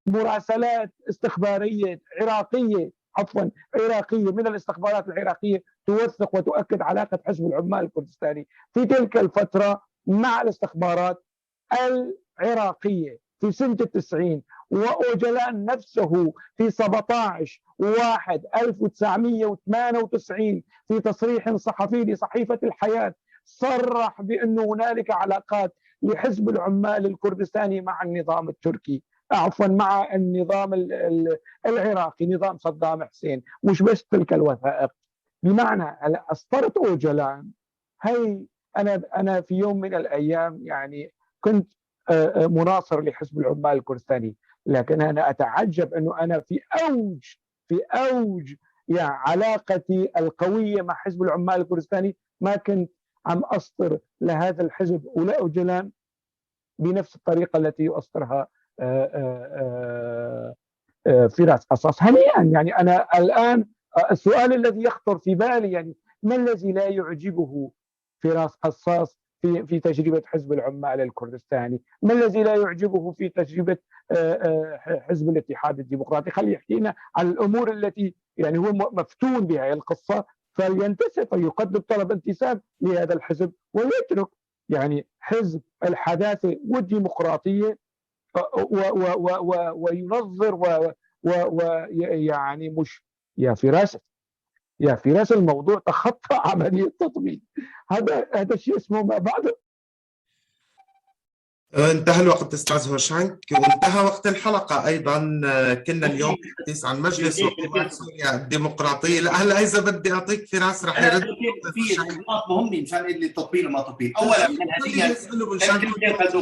مراسلات استخبارية عراقية، عفوا عراقية، من الاستخبارات العراقية توثق وتؤكد علاقة حزب العمال الكردستاني في تلك الفترة مع الاستخبارات العراقية في سنة 90. وأوجلان نفسه في 17/1/1998 في تصريح صحفي لصحيفة الحياة صرح بأن هنالك علاقات لحزب العمال الكردستاني مع النظام التركي، عفوا مع النظام العراقي، نظام صدام حسين. مش بس تلك الوثائق، بمعنى أسطرة أوجلان هي. أنا في يوم من الأيام يعني كنت مناصر لحزب العمال الكردستاني، لكن أنا أتعجب أنه أنا في أوج يعني علاقتي القوية مع حزب العمال الكردستاني ما كنت عم أسطر لهذا الحزب ولا أوجلان بنفس الطريقة التي يؤسطرها فراس قصاص. هنيئا يعني أنا الآن السؤال الذي يخطر في بالي يعني ما الذي لا يعجبه فراس قصاص في تجربة حزب العمال الكردستاني؟ ما الذي لا يعجبه في تجربة حزب الاتحاد الديمقراطي؟ خليه يحكينا عن الأمور التي يعني هو مفتون بها القصة، فلينتسب، فليقدم طلب انتساب لهذا الحزب ويترك يعني حزب الحداثة والديمقراطية وينظر ويعني مش يا فراس، يا فراس الموضوع تخطى عملية تطبيق، هذا شيء اسمه ما بعد. انتهى الوقت استاذ هوشانك، وانتهى وقت الحلقة ايضا. كنا اليوم الحديث عن مجلس وقوات سوريا الديمقراطية. لا هلا اذا بدي اعطيك فراس رح يرد في نقاط مهمة مشان اللي تطبيل وما تطبيل. اولا منهجيا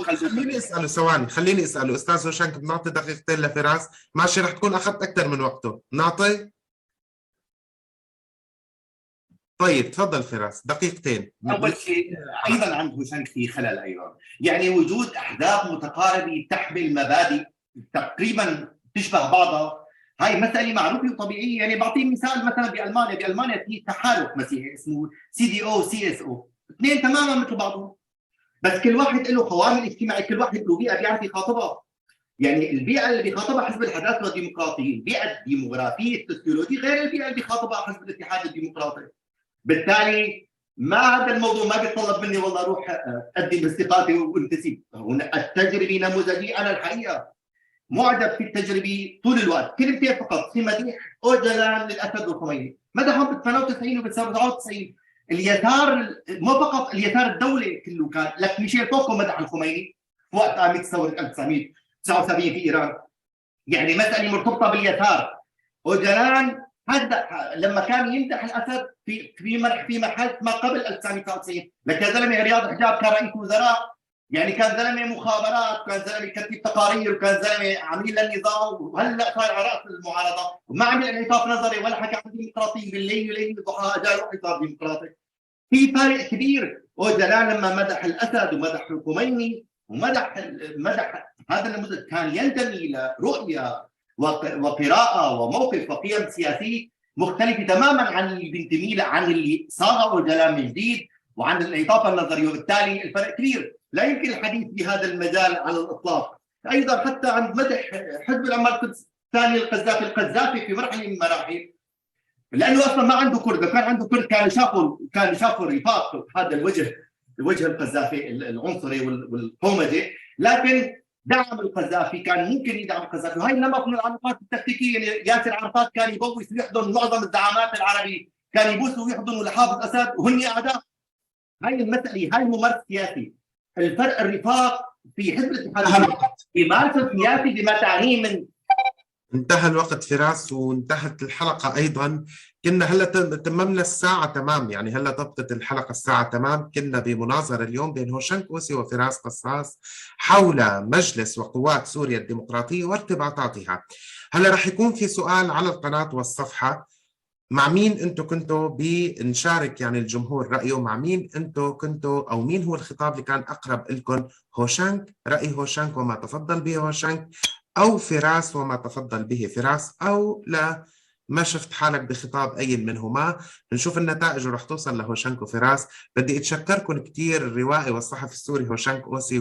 خليني اساله ثواني، خليني اساله استاذ هوشانك، بنعطي دقيقتين لفراس، ماشي؟ رح تكون اخذت اكثر من وقته، نعطي؟ طيب تفضل فراس، دقيقتين. اول شيء ايضا عند هوشانك في خلل ايضا، يعني وجود احزاب متقاربة تحمل مبادئ تقريبا تشبه بعضها، هاي مسالة معروفة وطبيعيه. يعني بعطيه مثال، مثلا بالمانيا في تحالف مسيحي اسمه سي دي او سي اس او، اثنين تماما مثل بعضهم، بس كل واحد له قوامل اجتماعي، كل واحد له بيئة بيعرف يخاطبها. يعني البيئة اللي بيخاطبها حزب الحداثة والديمقراطية، البيئة الديموغرافيه السوسيولوجية، غير البيئة اللي بيخاطبها حزب الاتحاد الديمقراطي. بالتالي ما هذا الموضوع ما بيتطلب مني والله اروح اقدم استقالتي وانتسب. التجربة نموذجيه، انا الحقيقة معجب في التجربة طول الوقت. كلمتين فقط في مديح اوجلان للاسد والخميني، مدحهم بال 98 وبال 97. اليسار مو فقط اليسار الدولي كله كان، لك ميشيل فوكو مدح الخميني في وقت قامت ثورة 1979 في ايران. يعني مسالة مرتبطة باليسار. اوجلان هذا لما كان يمدح الاسد في مرحلة ما قبل 1999، لك يا زلمة رياض حجاب كان رئيس وزراء، يعني كان زلمة مخابرات، وكان زلمة كتيب تقارير، وكان زلمة عميل للنظام، وهلا صار على راس المعارضة، وما عمل انعطاف نظري ولا حكى عن ديمقراطية بالليل وليل ضحاها جاي روح صار ديمقراطي. في فارق كبير. اوجلان لما مدح الاسد ومدح الخميني ومدح هذا النموذج كان ينتمي لرؤية وقراءة وموقف وقيم سياسي مختلفة تماما عن اللي بينتمي عن اللي صاغه اوجلان من جديد وعن الإطافة النظرية، وبالتالي الفرق كبير، لا يمكن الحديث بهذا المجال على الإطلاق. أيضا حتى عند مدح حزب العمال الثاني القذافي في مرحلة من المراحل، لأنه أصلا ما عنده كرد، لو كان عنده كرد كانوا شافوا رفاق هذا الوجه القذافي العنصري والقومجي، لكن دعم القذافي، كان ممكن يدعم القذافي، وهي نمط من العلاقات التكتيكيه اللي ياسر عرفات كان يبوس ويحضن معظم الزعامات العربية، كان يبوس ويحضن لحافظ اسد وهن اعداء. هاي المسالة، هاي الممارسة السياسي، الفرق الرفاق في حزب الاتحاد يمارسوا السياسي بما تعنيه من. انتهى الوقت فراس، وانتهت الحلقة أيضا. كنا هلا تممنا الساعة تمام، يعني هلا ضبطت الحلقة الساعة تمام. كنا بمناظرة اليوم بين هوشنك أوسي وفراس قصاص حول مجلس وقوات سوريا الديمقراطية وارتباطاتها. هلا رح يكون في سؤال على القناة والصفحة، مع مين انتم كنتوا بنشارك يعني الجمهور رأيه، مع مين انتم كنتوا او مين هو الخطاب اللي كان اقرب لكم، هوشنك، رأي هوشنك وما تفضل به هوشنك، أو فراس وما تفضل به فراس، أو لا ما شفت حالك بخطاب أي منهما. بنشوف النتائج ورح توصل لهوشنك وفراس. بدي أتشكركم كثير الروائي والصحفي السوري هوشنك أوسي.